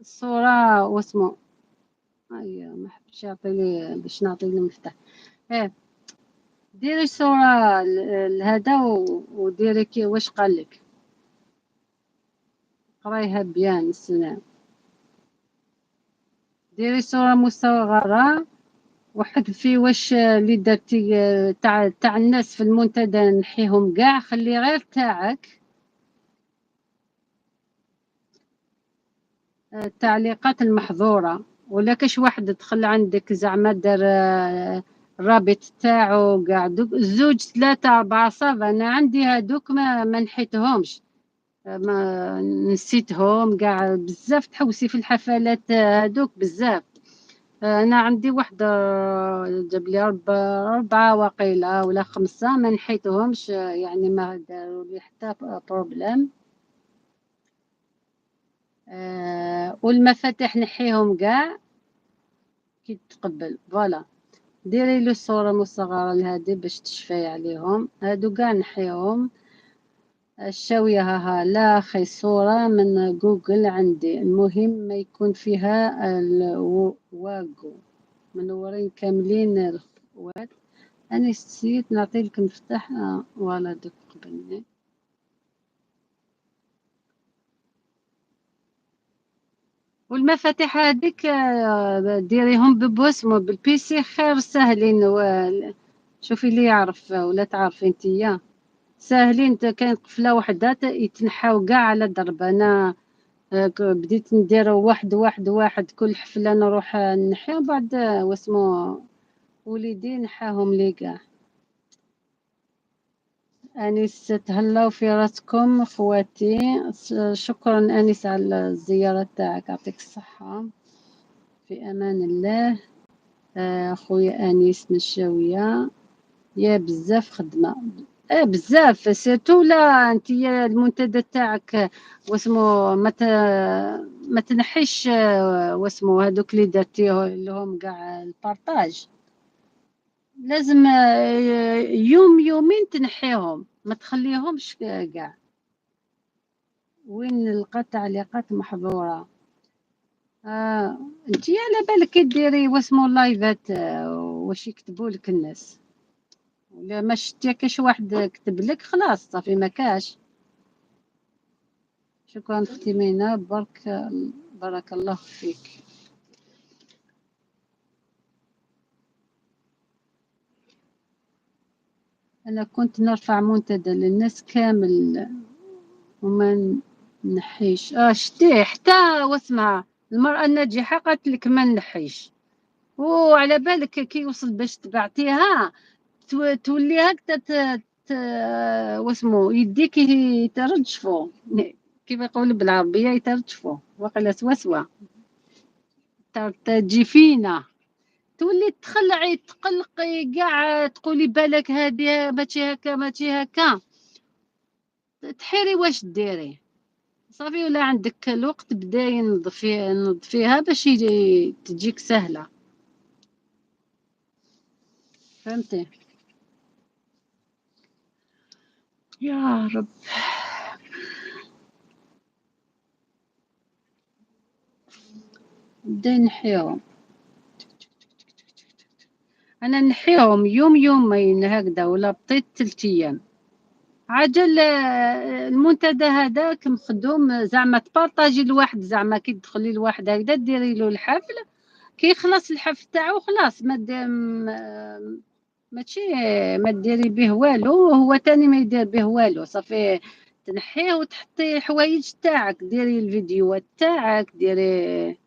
الصورة واسمو. ايوا ما حبش يعطي لي باش نعطي له المفتاح. ديري صورة لهذا وديري كي واش قال لك، قرايها bien السنة. ديري صورة مصغرة وحذفي واش اللي درتي تاع الناس في المنتدى، نحيهم كاع، خلي غير تاعك. التعليقات المحظورة، ولا كاش واحد دخل عندك زعما دار، الرابط تاعو كاع، دوك زوج ثلاثة أربعة ça va. أنا عندي هادوك ما نحيتهمش، ما نسيتهم كاع بزاف. تحوسي في الحفلات هادوك بزاف. أنا عندي واحد، جاب لي 4 وقيلة ولا 5 ما نحيتهمش، يعني ما داروا لي حتى problème. والمفاتيح نحيهم كاع كي تقبل. voilà ديري له الصورة مصغرة لهادي باش تشفي عليهم، هادو كاع نحيهم. الشاوية ها لا خي صورة من جوجل عندي، المهم ما يكون فيها الواغو. منورين كاملين الخوات. أنا نسيت نعطي لكم مفتاح، voilà دوك قبلني. والمفاتيح هذيك ديريهم بوسمو بال PC خير، ساهلين. شوفي اللي يعرف ولا تعرفي انتيا، ساهلين. كاين قفله وحده يتنحاو كاع على ضرب. انا بديت ندير واحد واحد واحد، كل حفله نروح نحي، وبعد واسمو وليدي نحاهم لي كاع. أنيس تهلاو في راسكم خواتي. شكرا أنيس على الزيارة تاعك، يعطيك الصحة. في أمان الله. خويا أنيس من الشاوية، يا بزاف خدمة، بزاف surtout لا انت المنتدى تاعك واسمو ما تنحيش، واسمو هذوك اللي درتيه لهم كاع ال partage، لازم يوم يومين تنحيهم، ما تخليهمش كاع. وين نلقى تعليقات محظورة؟ انت على بالك كي ديري واسمو لايفات، واش يكتبوا لك الناس، ولا ما شتي كاش واحد كتب لك خلاص صافي ما كاش. شكرا اختي مينا، بارك الله فيك. انا كنت نرفع منتدى للناس كامل وما نحيش. شتي حتى واسمها المرأة الناجحة قالت لك ما نحيش، وعلى بالك كي يوصل باش تبعتيها تولي هكذا واسمو يديك يترجفوا، كيف يقولوا بالعربية يترجفوا، وقيلا سوا سوا تجي فينا تولي تخلعي تقلقي كاع، تقولي بالك هادي ماشي هكا ماشي هكا، تحيري واش ديري. صافي ولا عندك الوقت بداي نظفيها باش تجيك سهلة، فهمتي؟ يا رب بداي نحيهم. انا نحيهم يوم يومين هكذا ولا بطيت 3 ايام. عجل المنتدى هذاك مخدوم زعما تبارطاجي لواحد، زعما كي تدخلي لواحد هكذا ديري له الحفل، كي يخلص الحفل تاعو خلاص ماشي ما ديري به والو، وهو تاني ما يدير به والو. صافي تنحيه وتحطي حوايج تاعك، ديري الفيديوهات تاعك، ديري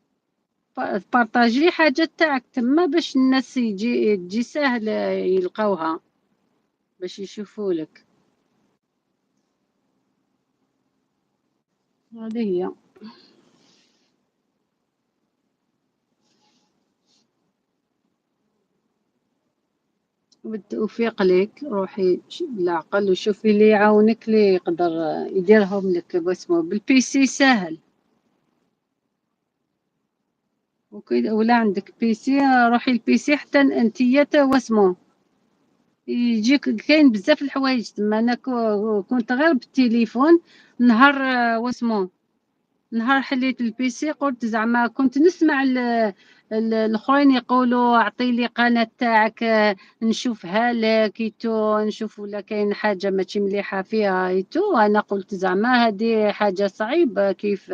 بارطاجي حاجة تاعك تما باش الناس تجي ساهل يلقاوها باش يشوفوا لك. هذه هي. بالتوفيق لك، روحي بالعقل وشوفي اللي يعاونك اللي يقدر يديرهم لك باسمو بال PC ساهل. ولا عندك PC روحي ال PC حتى انتيا واسمو يجيك. كاين بزاف الحوايج تما. انا كنت غير بالتليفون نهار واسمو نهار حليت ال PC قلت زعما كنت نسمع الاخرين يقولوا اعطي لي قناه تاعك نشوفها لك et tout، نشوف ولا كاين حاجه ماشي مليحه فيها et tout. انا قلت زعما هذه حاجه صعيبه. كيف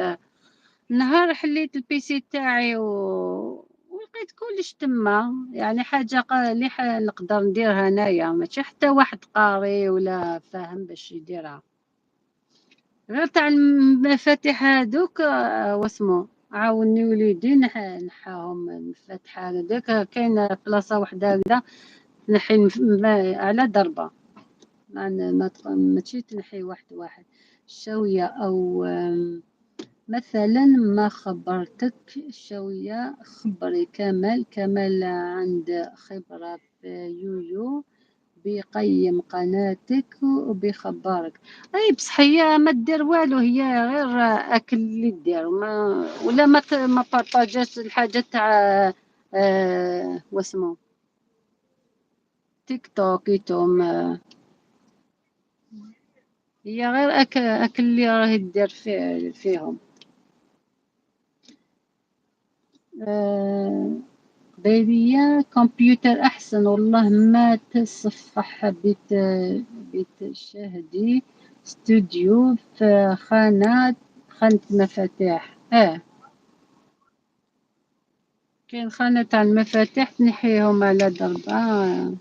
نهار حليت ال PC تاعي ولقيت كلش تما، يعني حاجه اللي نقدر نديرها انايا، ماشي حتى واحد قاري ولا فاهم باش يديرها. غير تاع المفاتيح هذوك، واسمو عاوني وليدي نحاهم المفاتيح هذوك. كاينه بلاصه وحده هكذا تنحي على ضربه، ماشي تنحي واحد واحد. الشاويه او، مثلا ما خبرتك الشاويه، خبري كمال، كمال عند خبره في يويو بيقيم قناتك وبيخبرك. اي بصح هي ما دير والو، هي غير اكل اللي دير، ما ولا ما بارطاجاش الحاجه تاع، واسمو تيك توك ايتوم، هي غير اكل اللي راهي دير فيهم. قبيلية كمبيوتر أحسن والله. ما تصفح بيت شاهدي استوديو في خانة مفاتيح. كاين خانة تاع المفاتيح تنحيهم على ضربة.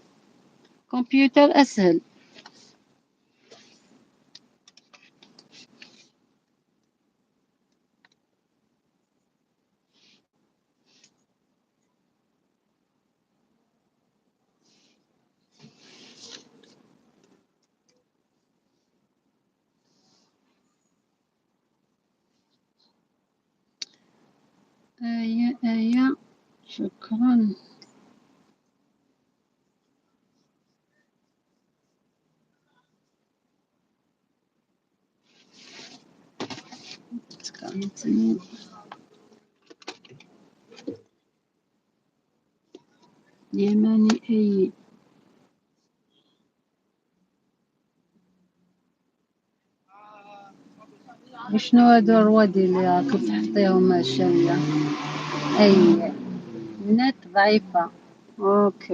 كمبيوتر أسهل. آية آية شكرا. يماني أي وشنو هادو الروادي اللي راكي تحطيهم الشاوية؟ أي النت ضعيفة. OK.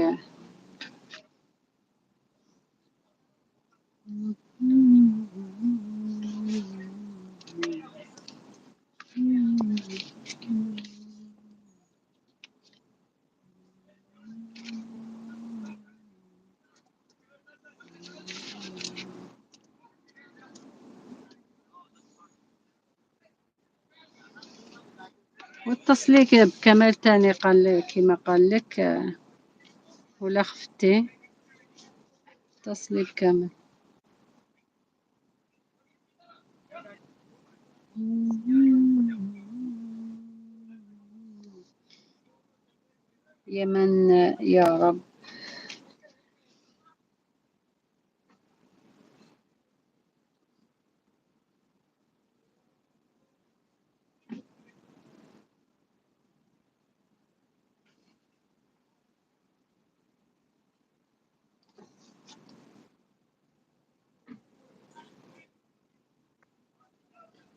واتصلي بكمال تاني، قال كيما قال لك ولا خفتي اتصلي بكمال. يمن يا رب.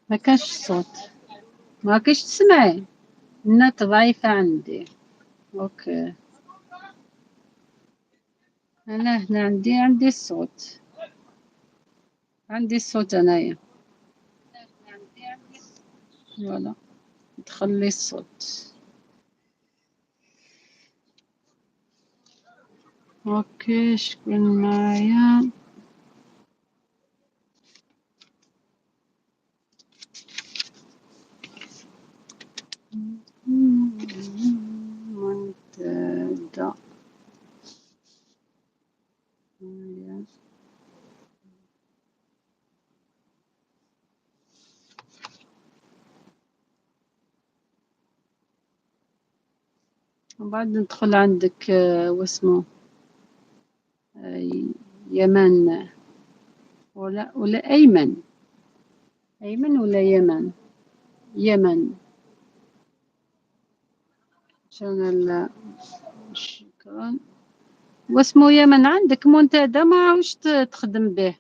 ما كانش الصوت، ما كاش تسمعي، النت ضعيفة عندي. OK انا هنا عندي الصوت، عندي الصوت انايا. voilà تخلي الصوت. OK شكون معايا؟ منتدى. وبعد ندخل عندك واسمه يمن ولا أيمن، أيمن ولا يمن؟ يمن. عشان شكرا. واسمه يمن، عندك منتدى ما عاوش تخدم به،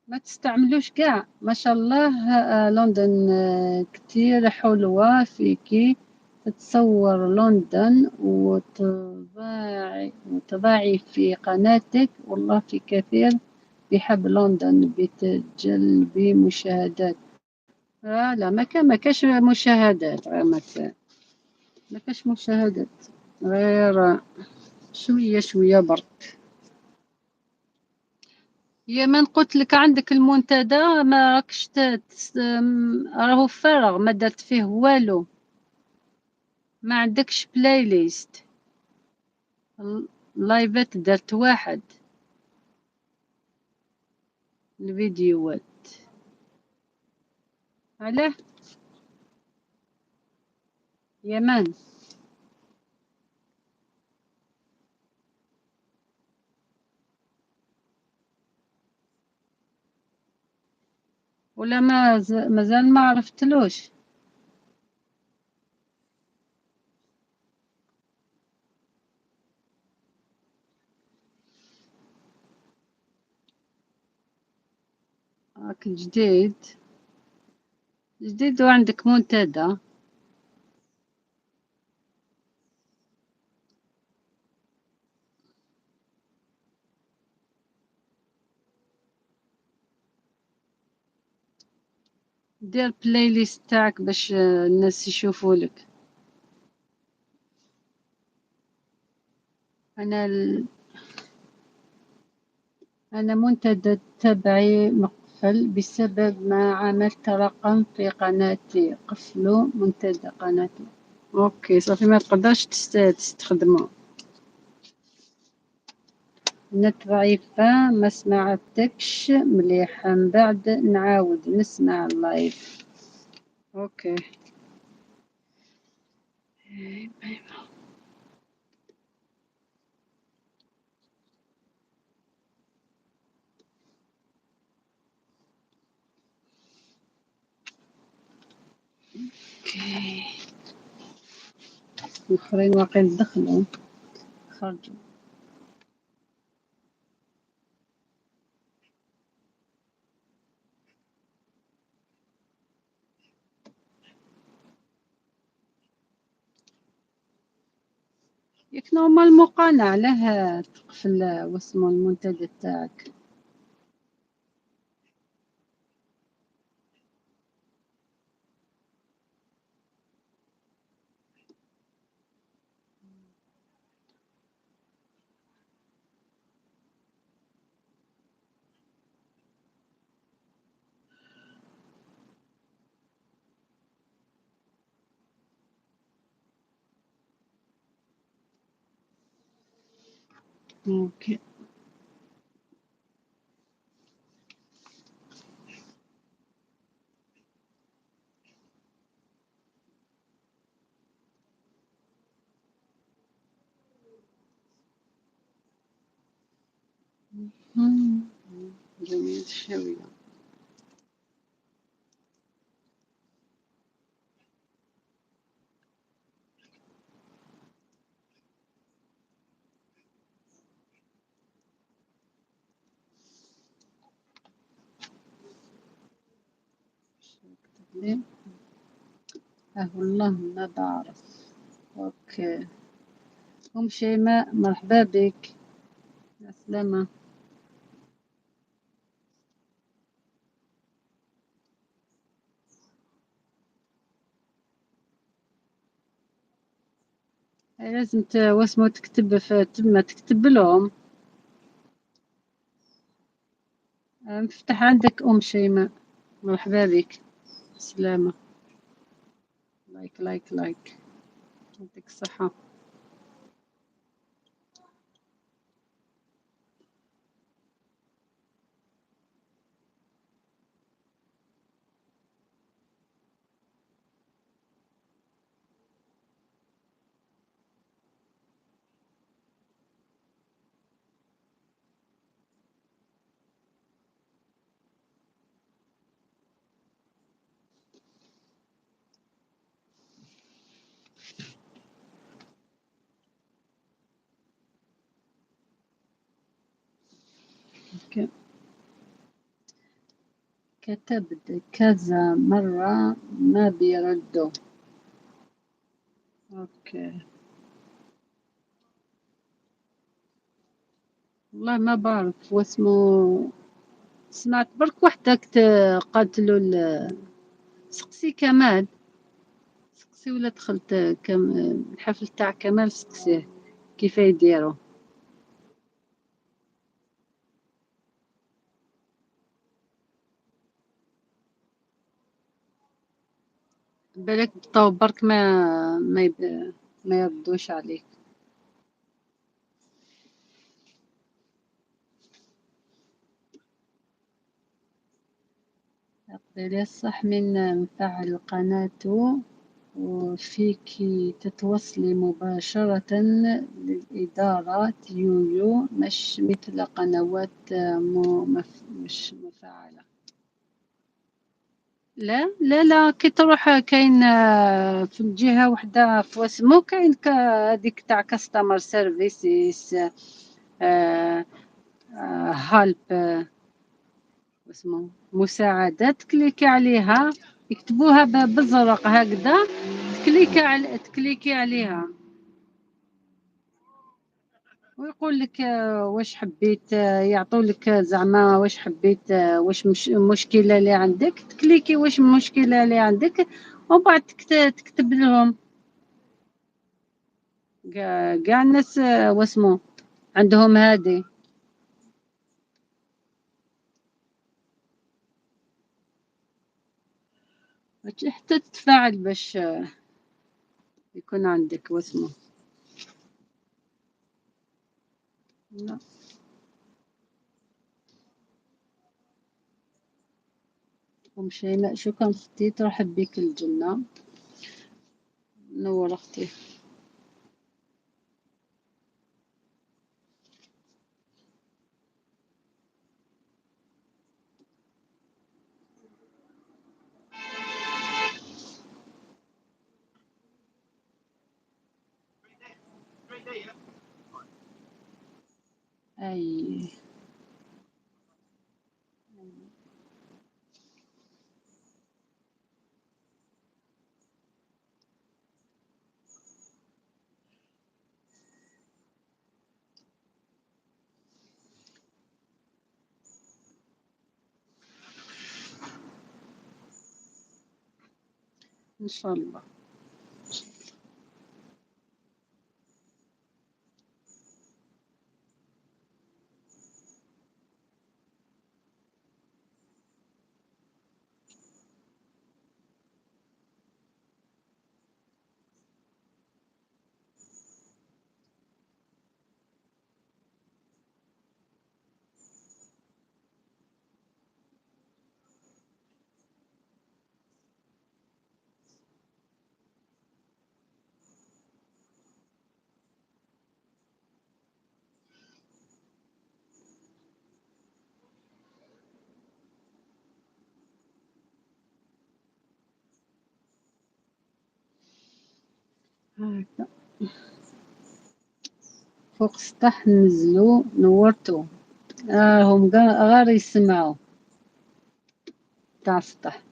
ما تستعملوش كاع. ما شاء الله لندن كتير حلوة فيكي تتصور لندن وتضاعي في قناتك، والله في كثير بيحب لندن بتجلبي مشاهدات. لا ما كاش مشاهدات، غير ما كاش مشاهدات، غير شوية شوية برك. يا من قلت لك عندك المنتدى ما راكش راهو فارغ، ما درت فيه والو، ما عندكش playlist. اللايفات درت واحد، الفيديوهات علاه يمن. ولا مازال ما عرفتلوش. راك جديد جديد وعندك منتدى. دير playlist تاعك باش الناس يشوفوا لك. انا ال... انا منتدى تبعي مقفل بسبب ما عملت رقم في قناتي، قفلوا منتدى قناتي. OK صافي، ما تقدرش تستخدمه. النت ضعيفة، ما سمعتكش مليح، من بعد نعاود نسمع ال live. OK، OK، الاخرين واقين دخلوا خرجوا. ياك normalement قناة علاه تقفل واسمو المنتدى تاعك؟ OK. مم. جميل الشاوية. كتب لي والله ما بعرف. OK ام شيماء مرحبا بك، السلامة. لازم واسمو تكتب في تما، تكتب لهم. مفتح عندك ام شيماء، مرحبا بك، سلامة. like like like، يعطيك الصحة. OK. كتبت كذا مرة ما بيردوا. OK والله ما بعرف واسمو، سمعت برك وحدة قالت له سقسي كمال، سقسي ولا دخلت الحفل تاع كمال، سقسيه كيف يديروا. بالك بطاو برك ما يردوش عليك. قبل صح من مفعل قناته وفيك تتوصلي مباشرة للإدارة يويو، مش مثل قنوات مش مفعلة. لا لا لا، كي تروح كاين في الجهة وحدة في واسمو كاين هذيك تاع customer services help واسمو مساعدات، تكليكي عليها يكتبوها بالزرق هكذا، تكليكي عليها. ويقول لك واش حبيت، يعطوا لك زعما واش حبيت، واش مش المشكلة اللي عندك، تكليكي واش المشكلة اللي عندك ومن بعد تكتب لهم. كاع الناس واسمو عندهم هادي. حتى تتفاعل باش يكون عندك واسمو. لا. أم شيماء شكرا اختي، ترحب بك الجنة، نور اختي. اي ان شاء الله. هكا فوق السطح نزلو نورتو، هم غير يسمعوا تاع السطح.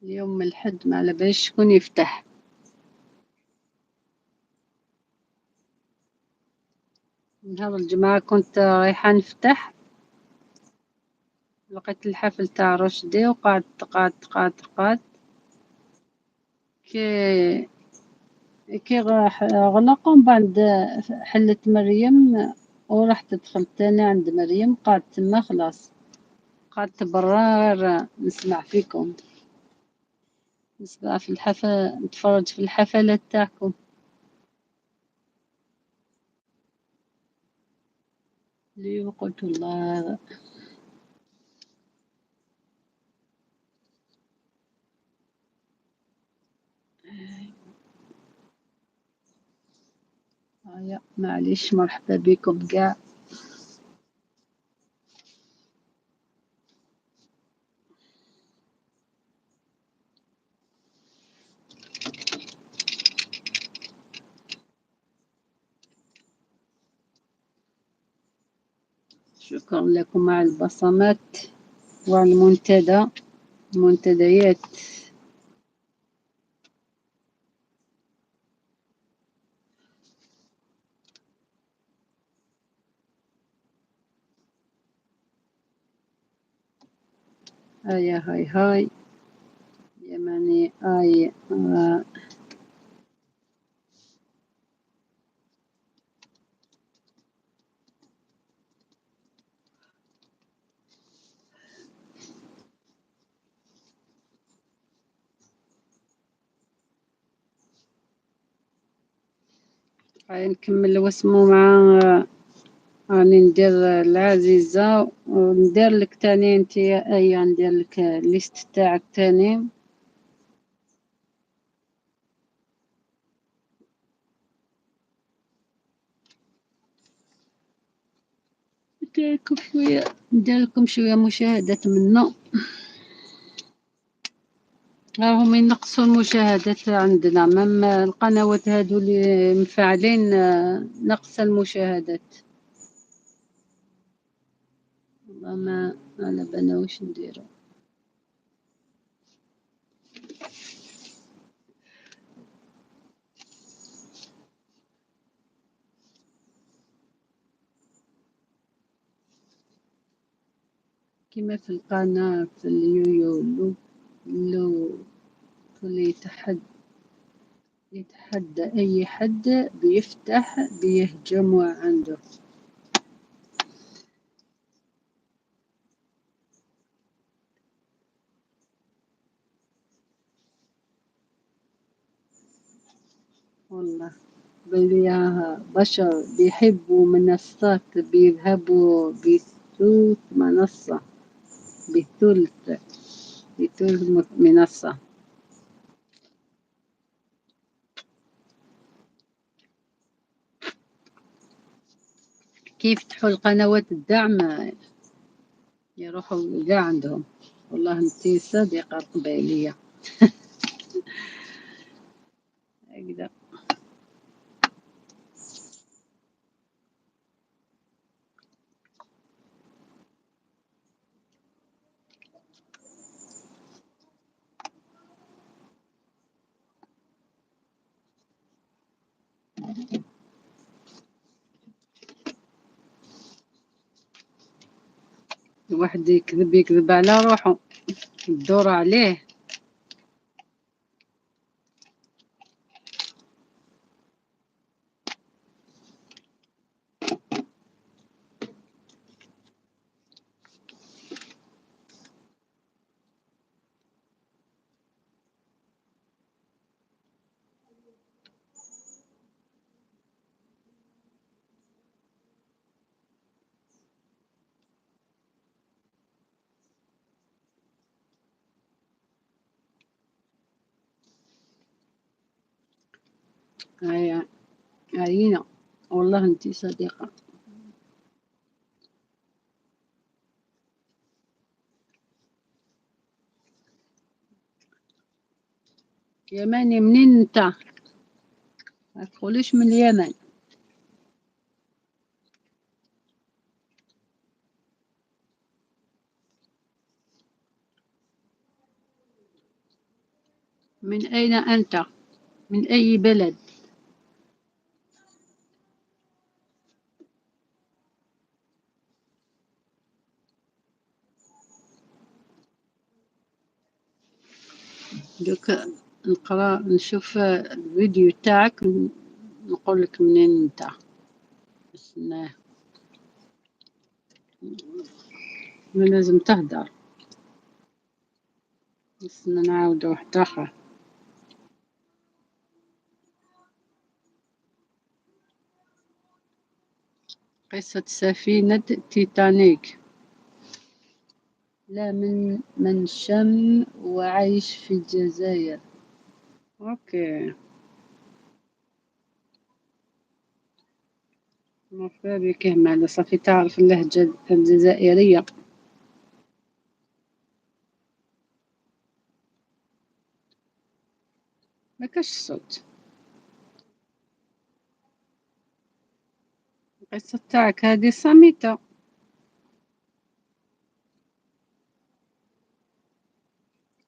اليوم الحد ما على باليش شكون يفتح. نهار الجمعة كنت رايحة نفتح، لقيت الحفل تاع رشدي وقعدت قعدت قعدت قعدت كي كي غلقوا، من بعد حلت مريم ورحت دخلت تاني عند مريم، قعدت تما خلاص، قعدت برا غير نسمع فيكم، نسمع في الحفل، نتفرج في الحفلات تاعكم. اليوم قلت الله هيا معليش، مرحبا بكم كاع. شكرا لكم على البصمات وعلى المنتدى، المنتديات. هيا هاي هاي يماني اي هاي نكمل واسمو مع راني ندير العزيزة، وندير لك تاني انت يا ايا، ندير لك liste تاعك تاني. ندير لكم شوية، ندير لكم شوية مشاهدات منا، راهم ينقصوا المشاهدات عندنا، même القنوات هادو اللي مفعلين نقص المشاهدات. والله ما على بالنا واش نديرو. كما في القناة في اليويو لو كل يتحدى أي حد بيفتح بيهجموا عنده. والله بليها بشر بيحبوا منصات بيذهبوا بثلث منصة، بثلث بثلث منصة. كيف يفتحوا القنوات الدعم يروحوا كاع عندهم. والله انتي صديقة القبائلية هكذا. الواحد يكذب يكذب على روحه، الدور عليه. هيا عينا والله انتي صديقة. يماني منين انت؟ ما تقوليش من اليمن. من أين أنت؟ من أي بلد؟ دوك نقرا نشوف الفيديو تاعك نقول لك منين انت. استنى، ما لازم تهدر. استنى نعاود واحد اخر. قصة سفينة تيتانيك. لا من شم وعايش في الجزائر. OK، مرحبا بك همالة، صافي تعرف اللهجة الجزائرية. ما كاش الصوت. القصة تاعك هذه صامتة.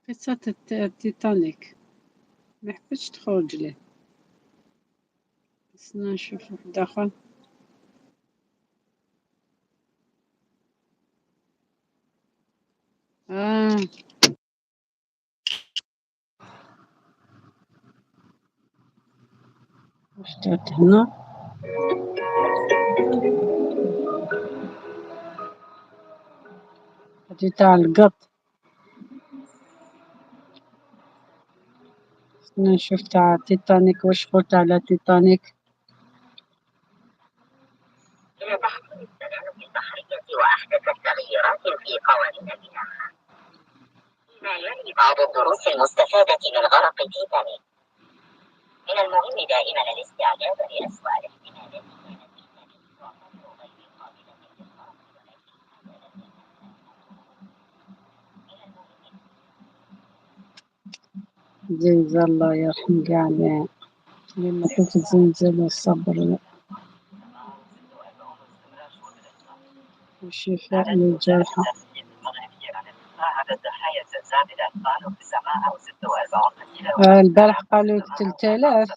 قصة التيتانيك ما حبتش تخرج ليه. استنى نشوف واحد آخر. واش درت هنا؟ هادي تاع القط. استنى نشوف تاع تيتانيك واش قلت على تيتانيك. إلى تحسين السلامة البحرية وأحدثت تغييرات في قوانين الملاحة، فيما يلي بعض الدروس المستفادة من غرق تيتانيك. من المهم دائما الاستعداد لأسوأ الاحتمالات. كانت تيتانيك تعتبر غير قابلة للغرق، ولكن هذا لم يكن. من المهم زلزال الله يرحم كاع اللي ماتوا في الزلزال، والصبر والشفاء للجرحى. البارح قالوا 3000.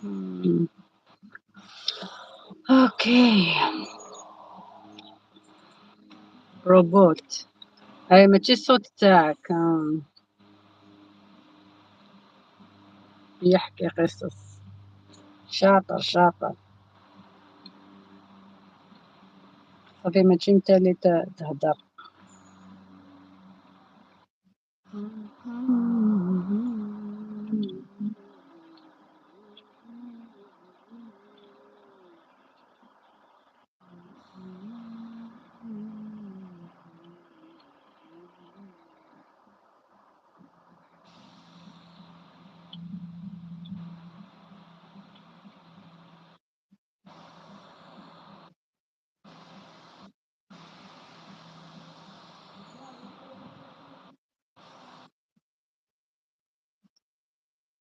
مم. okay، روبوت هاي ماشي الصوت تاعك. يحكي قصص، شاطر شاطر. صافي ماشي انت اللي تهدر.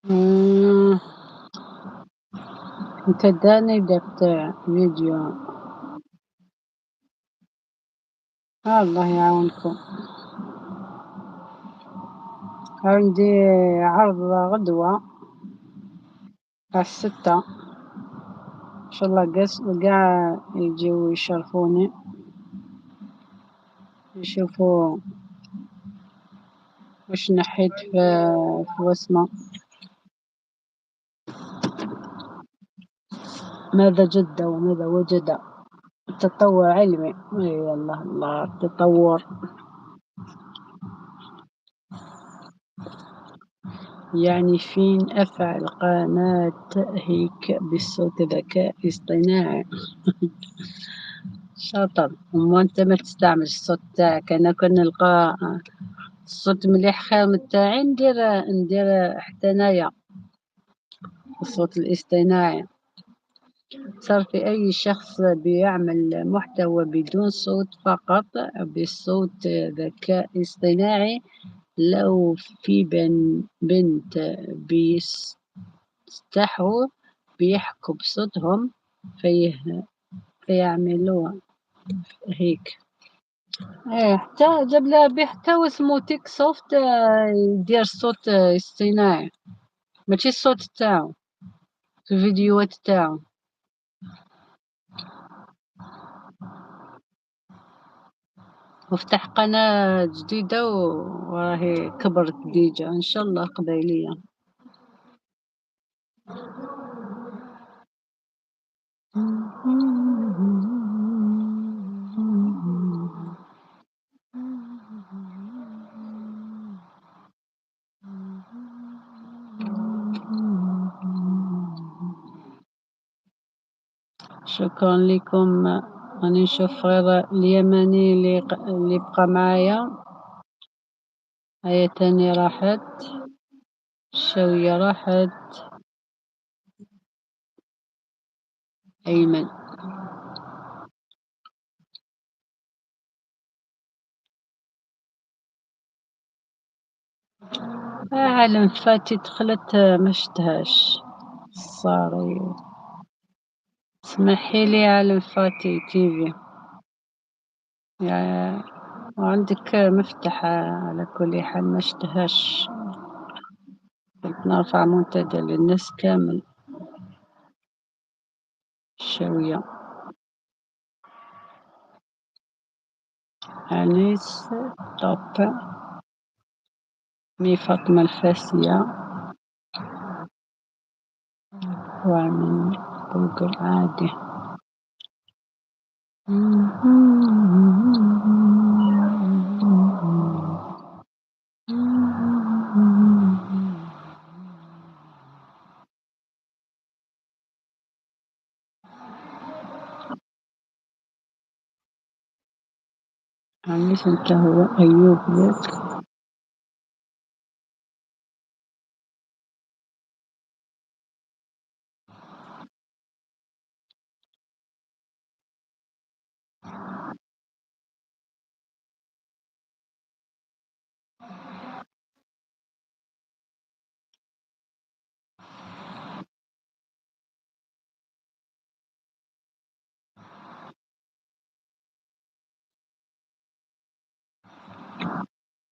مم. انت داني درت فيديو. الله يعاونكم. عندي عرض غدوة على 6، إن شاء الله قاع يجيو يشرفوني، يشوفوا واش نحيت في وسمة، ماذا جد وماذا وجد. تطور علمي، اي الله الله التطور. يعني فين أفعل قناة هيك بالصوت ذكاء اصطناعي. شاطر. وما انت ما تستعمل الصوت تاعك. انا كون نلقى الصوت مليح خير من تاعي ندير حتى انايا الصوت الاصطناعي. صار في اي شخص بيعمل محتوى بدون صوت، فقط بالصوت ذكاء اصطناعي، لو في بنت بيستحوا بيحكوا بصوتهم فيعملوا هيك. ايه حتى جاب لها به حتى واسمو تيك سوفت، يدير الصوت اصطناعي ماشي الصوت تاعو في الفيديوهات تاعو. وفتح قناة جديدة وراهي كبرت ديجا إن شاء الله قبيلية. شكرا لكم. راني نشوف غير اليمني اللي بقى معايا. هيا تاني راحت، الشاوية راحت، أيمن. عالم فاتي دخلت ما شتهاش. صاري اسمحي لي عالم فاتي تيفي، يا وعندك مفتاح على كل حال ما شتهاش. كنت نرفع منتدى للناس كامل. الشاوية أنيس توب، مي فاطمة الفاسية، ومن جوجل عادي. أنيس انت هو أيوب ياك.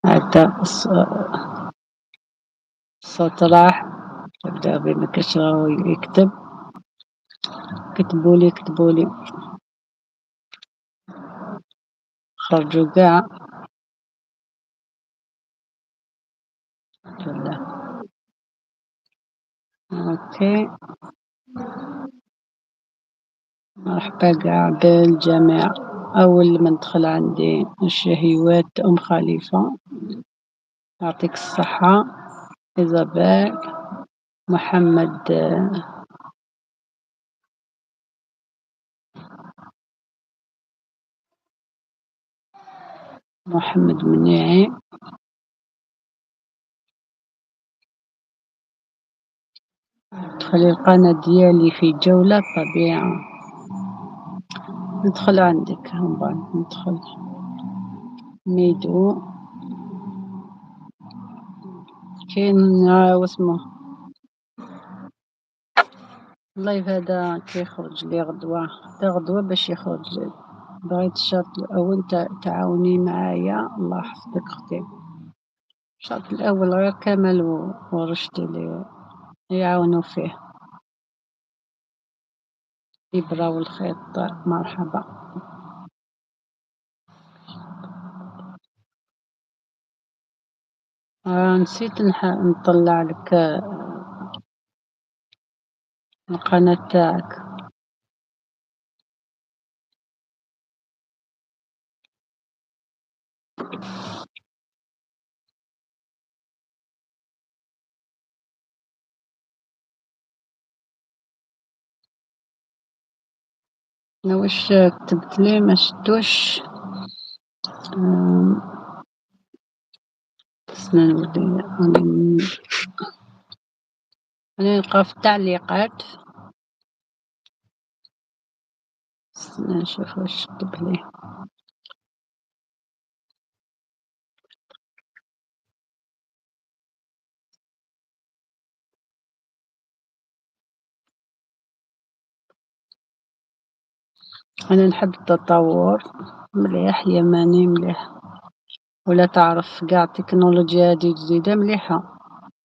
هذا الصوت راح. تبدأ بما كاش راهو يكتب. كتبولي كتبولي، خرجوا كاع. OK، مرحبا كاع بالجميع. اول من دخل عندي الشهيوات ام خليفه، يعطيك الصحه. ايزابيل، محمد، محمد منيعي، دخلي القناة ديالي في جولة طبيعة. ندخل عندك من بعد، ندخل ميدو. كاين واسمه ال live هذا كيخرج لي غدوة، حتى غدوة باش يخرج لي. بغيت الشرط الأول تعاوني معايا، الله يحفظك أختي. الشرط الأول غير كمال ورشدي اللي يعاونوا فيه. إبرة والخيط، مرحبا. نسيت نطلع لك القناة تاعك. أنا واش كتبت لي ما شفتوش. استنى نولي راني نلقى في التعليقات. استنى نشوف واش كتب لي. أنا نحب التطور، مليح يماني مليح، ولا تعرف كاع التكنولوجيا هذه جديدة مليحة.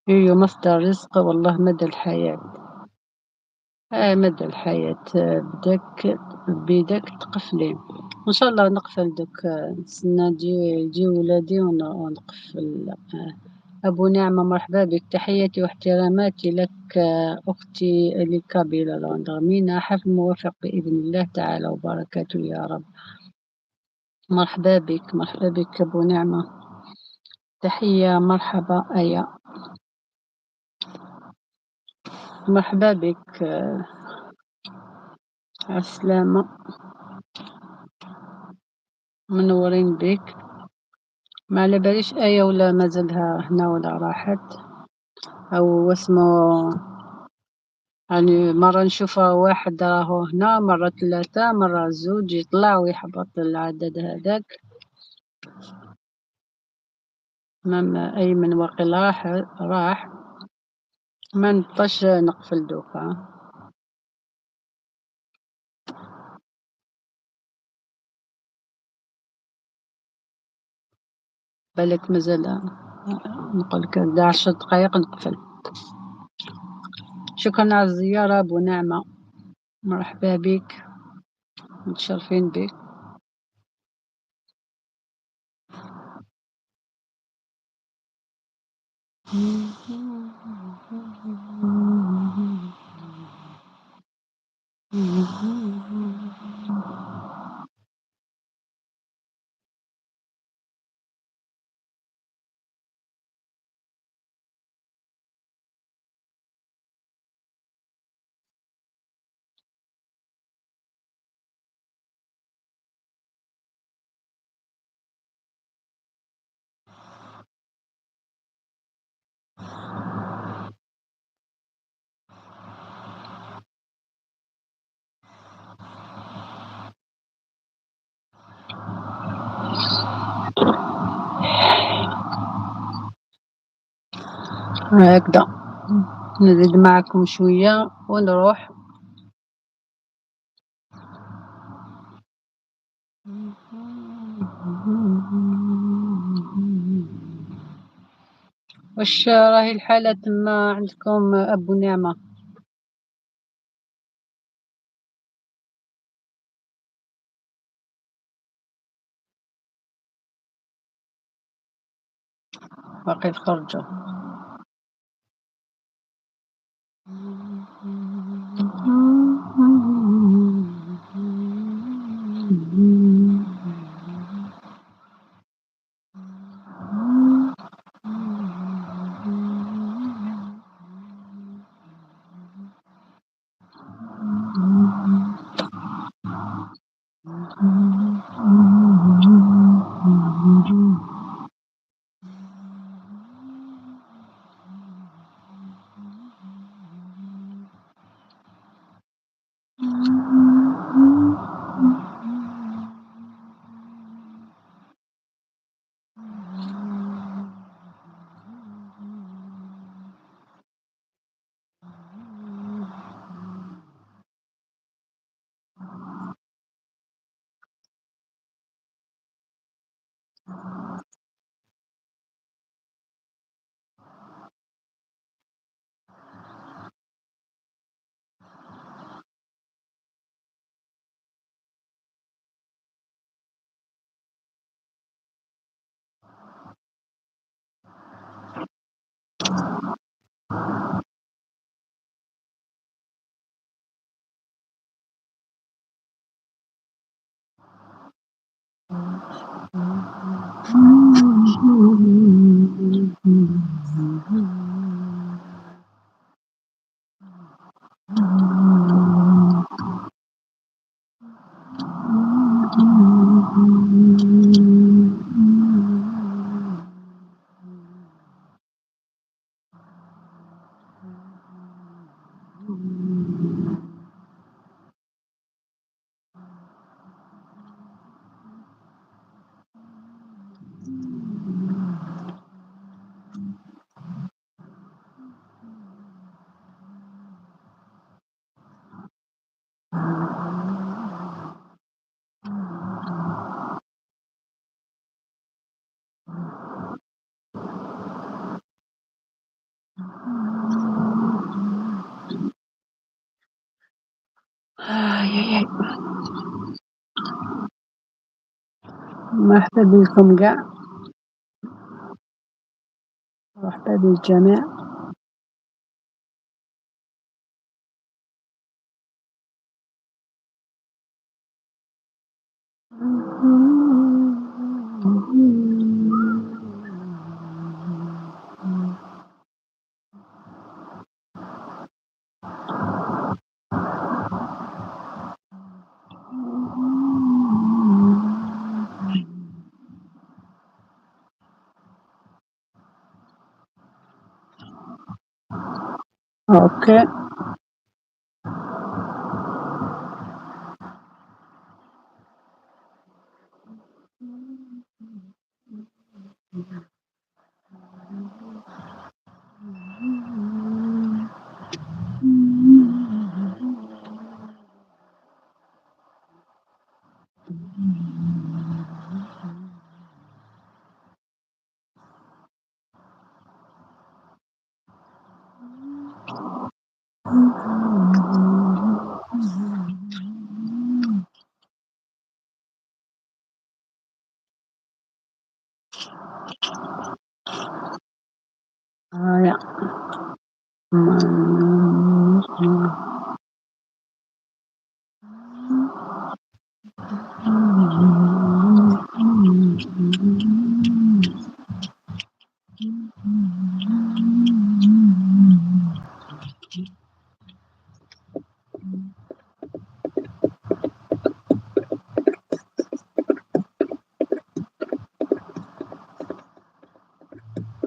هي مصدر رزق والله مدى الحياة. مدى الحياة. بداك تقفلي إن شاء الله. نقفل دوك، نستنى يجي ولادي ونقفل. أبو نعمة مرحبا بك، تحياتي واحتراماتي لك، أختي لكابيلا لاندرمينا. حفل موفق بإذن الله تعالى وبركاته يا رب. مرحبا بك، مرحبا بك أبو نعمة، تحية، مرحبا أيا، مرحبا بك، عالسلامة، منورين بك. ما على باليش آية ولا مازالها هنا ولا راحت أو اسمه، يعني مرة نشوفها واحد راهو هنا، مرة ثلاثة، مرة زوج، يطلع ويحبط العدد هذاك. مام أيمن واقيلا راح، ما نبقاش نقفل دوكا. بالك مازال نقول لك 10 دقائق نقفل. شكرا على الزيارة أبو نعمة، مرحبا بك، متشرفين بك. هكذا نزيد معكم شوية ونروح. واش راهي الحالة تما عندكم أبو نعمة؟ باقي الخرجة. آي آي. مرحبا بكم كاع، مرحبا بالجميع. OK. آه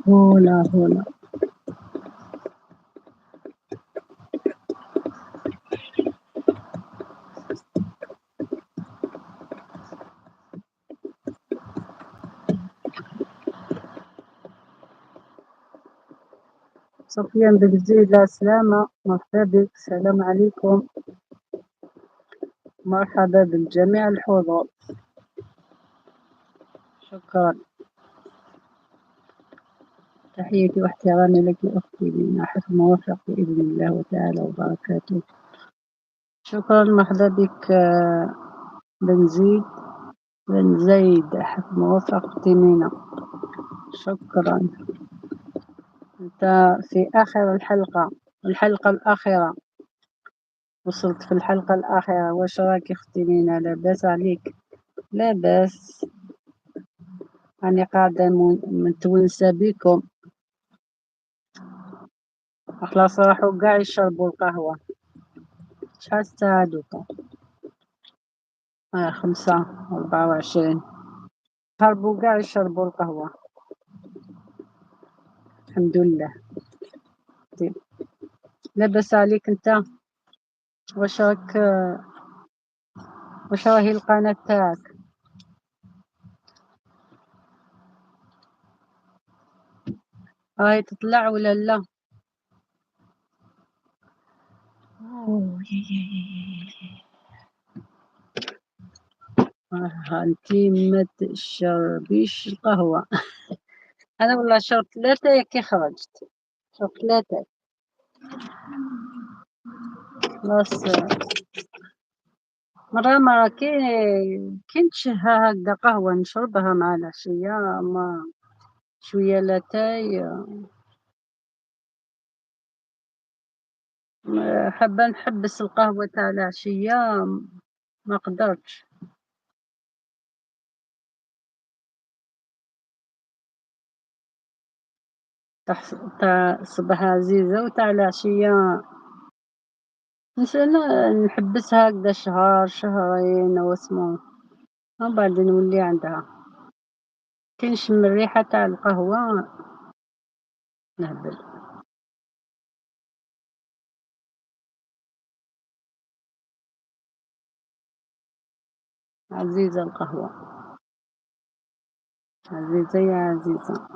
هولا هولا. سفيان بن سلامة، مرحبا بك. السلام عليكم، مرحبا بالجميع الحضور. شكرا. تحياتي واحترامي لك أختي لينا، حفظ موفق بإذن الله وتعالى وبركاته. شكرا، مرحبا بك بن زيد بن زيد، حفظ موفق أختي مينا. شكرا. أنت في آخر الحلقة، الحلقة الأخيرة، وصلت في الحلقة الأخيرة. واش راكي أختي مينا؟ لاباس عليك؟ لاباس، أنا قاعدة متونسة بكم. خلاص راحوا قاع يشربوا القهوة. شحال الساعة دوكا؟ 5:24. هربوا قاع يشربوا القهوة، الحمد لله. لاباس عليك انت؟ واش راك؟ واش راهي القناة تاعك؟ راهي تطلع ولا لا؟ أوه يا يا يا يا يا. انتي ما تشربيش القهوة. أنا والله شربت 3 كي خرجت، شربت 3 خلاص. مرة مرة كي نتشهى هكذا قهوة نشربها مع العشية، أما شوية لاتاي حابة نحبس القهوة تاع العشية ما قدرتش. تاع الصباح عزيزة وتاع العشية نحبسها هكذا شهر شهرين واسمو، ومن بعد نولي عندها. كي نشم الريحة تاع القهوة نهبل. عزيزة القهوة، عزيزة يا عزيزة.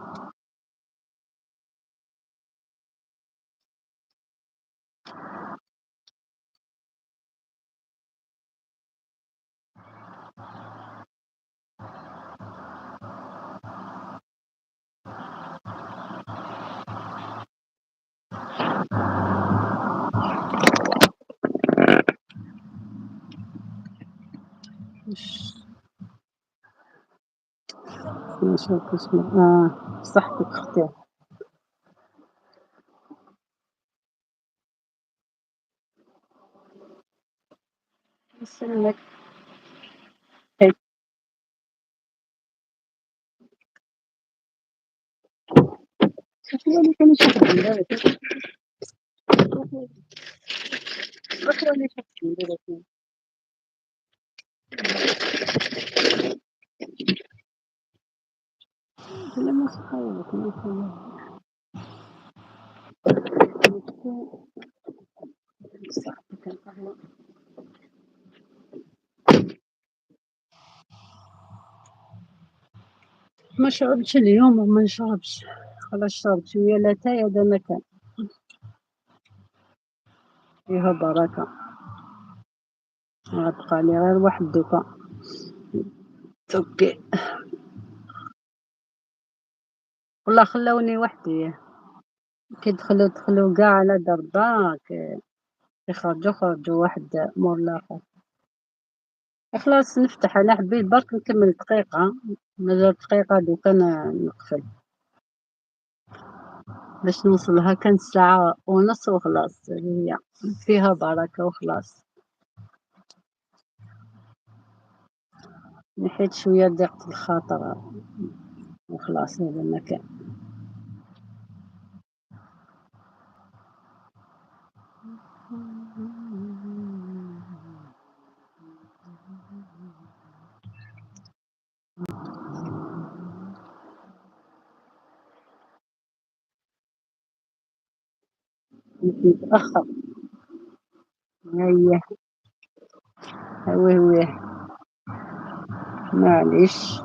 صحتك اختي. يسلمك. ما شربتش اليوم وما نشربش، خلاص شربت شوية لاتاي هذا ما كان فيها بركة. غتبقى لي غير واحد دوكا. OK والله خلوني وحدي، كي دخلوا كاع على ضربة، كي خرجوا واحد مور الاخر. خلاص نفتح، انا حبيت برك نكمل دقيقة، مازال دقيقة دوكا نقفل باش نوصلها. كانت 1:30 وخلاص، هي فيها بركة وخلاص. نحيت شوية ضيقة الخاطر وخلاص، هذا ما كان. متأخر. هيا هوي هوي معليش.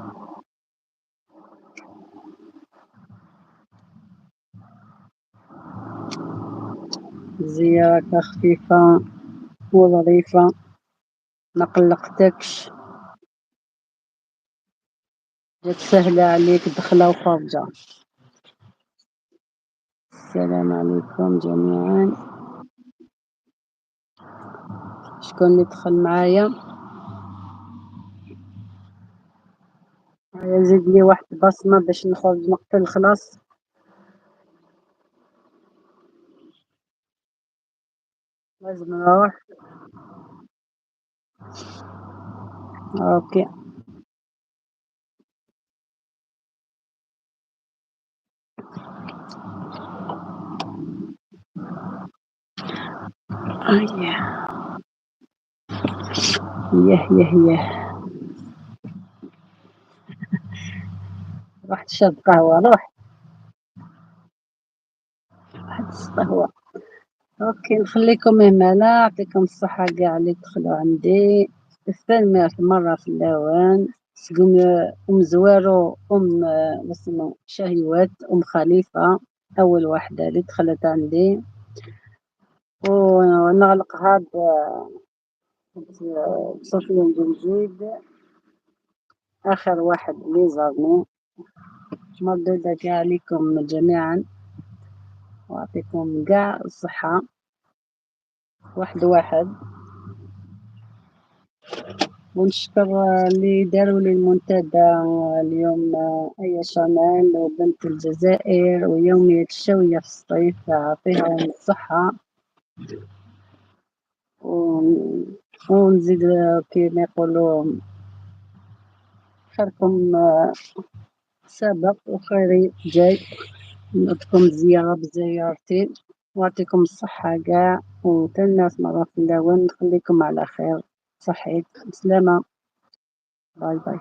زيارة خفيفة وظريفة، ما قلقتكش، جات سهلة عليك دخلة وخارجة. السلام عليكم جميعا. شكون اللي دخل معايا؟ هيا زيد لي واحد بصمة باش نخرج نقتل خلاص. لازم نروح. OK. هيا يه يه يه، روح تشرب قهوة، روح واحد القهوة. OK نخليكم همالا، يعطيكم الصحة كاع اللي دخلوا عندي. الثانية مرة في اللوان سقوم ام زوارو، ام واسمو شهيوات، ام خليفة اول واحدة اللي دخلت عندي. ونغلقها بصوفيا جنجيد، اخر واحد اللي زارني. مردودة كاع عليكم جميعا، وأعطيكم كاع الصحة واحد واحد. ونشكر اللي داروا لي المنتدى اليوم، أي شانيل وبنت الجزائر ويومية الشوية في الصيف، أعطيهم الصحة. ونزيد كيما يقولوا خيركم سابق وخيري جاي. نعطيكم زيارة بزيارتي وأعطيكم الصحة كاع، وتناس مرة في اللون. نخليكم على خير. صحيت، بسلامة، باي باي.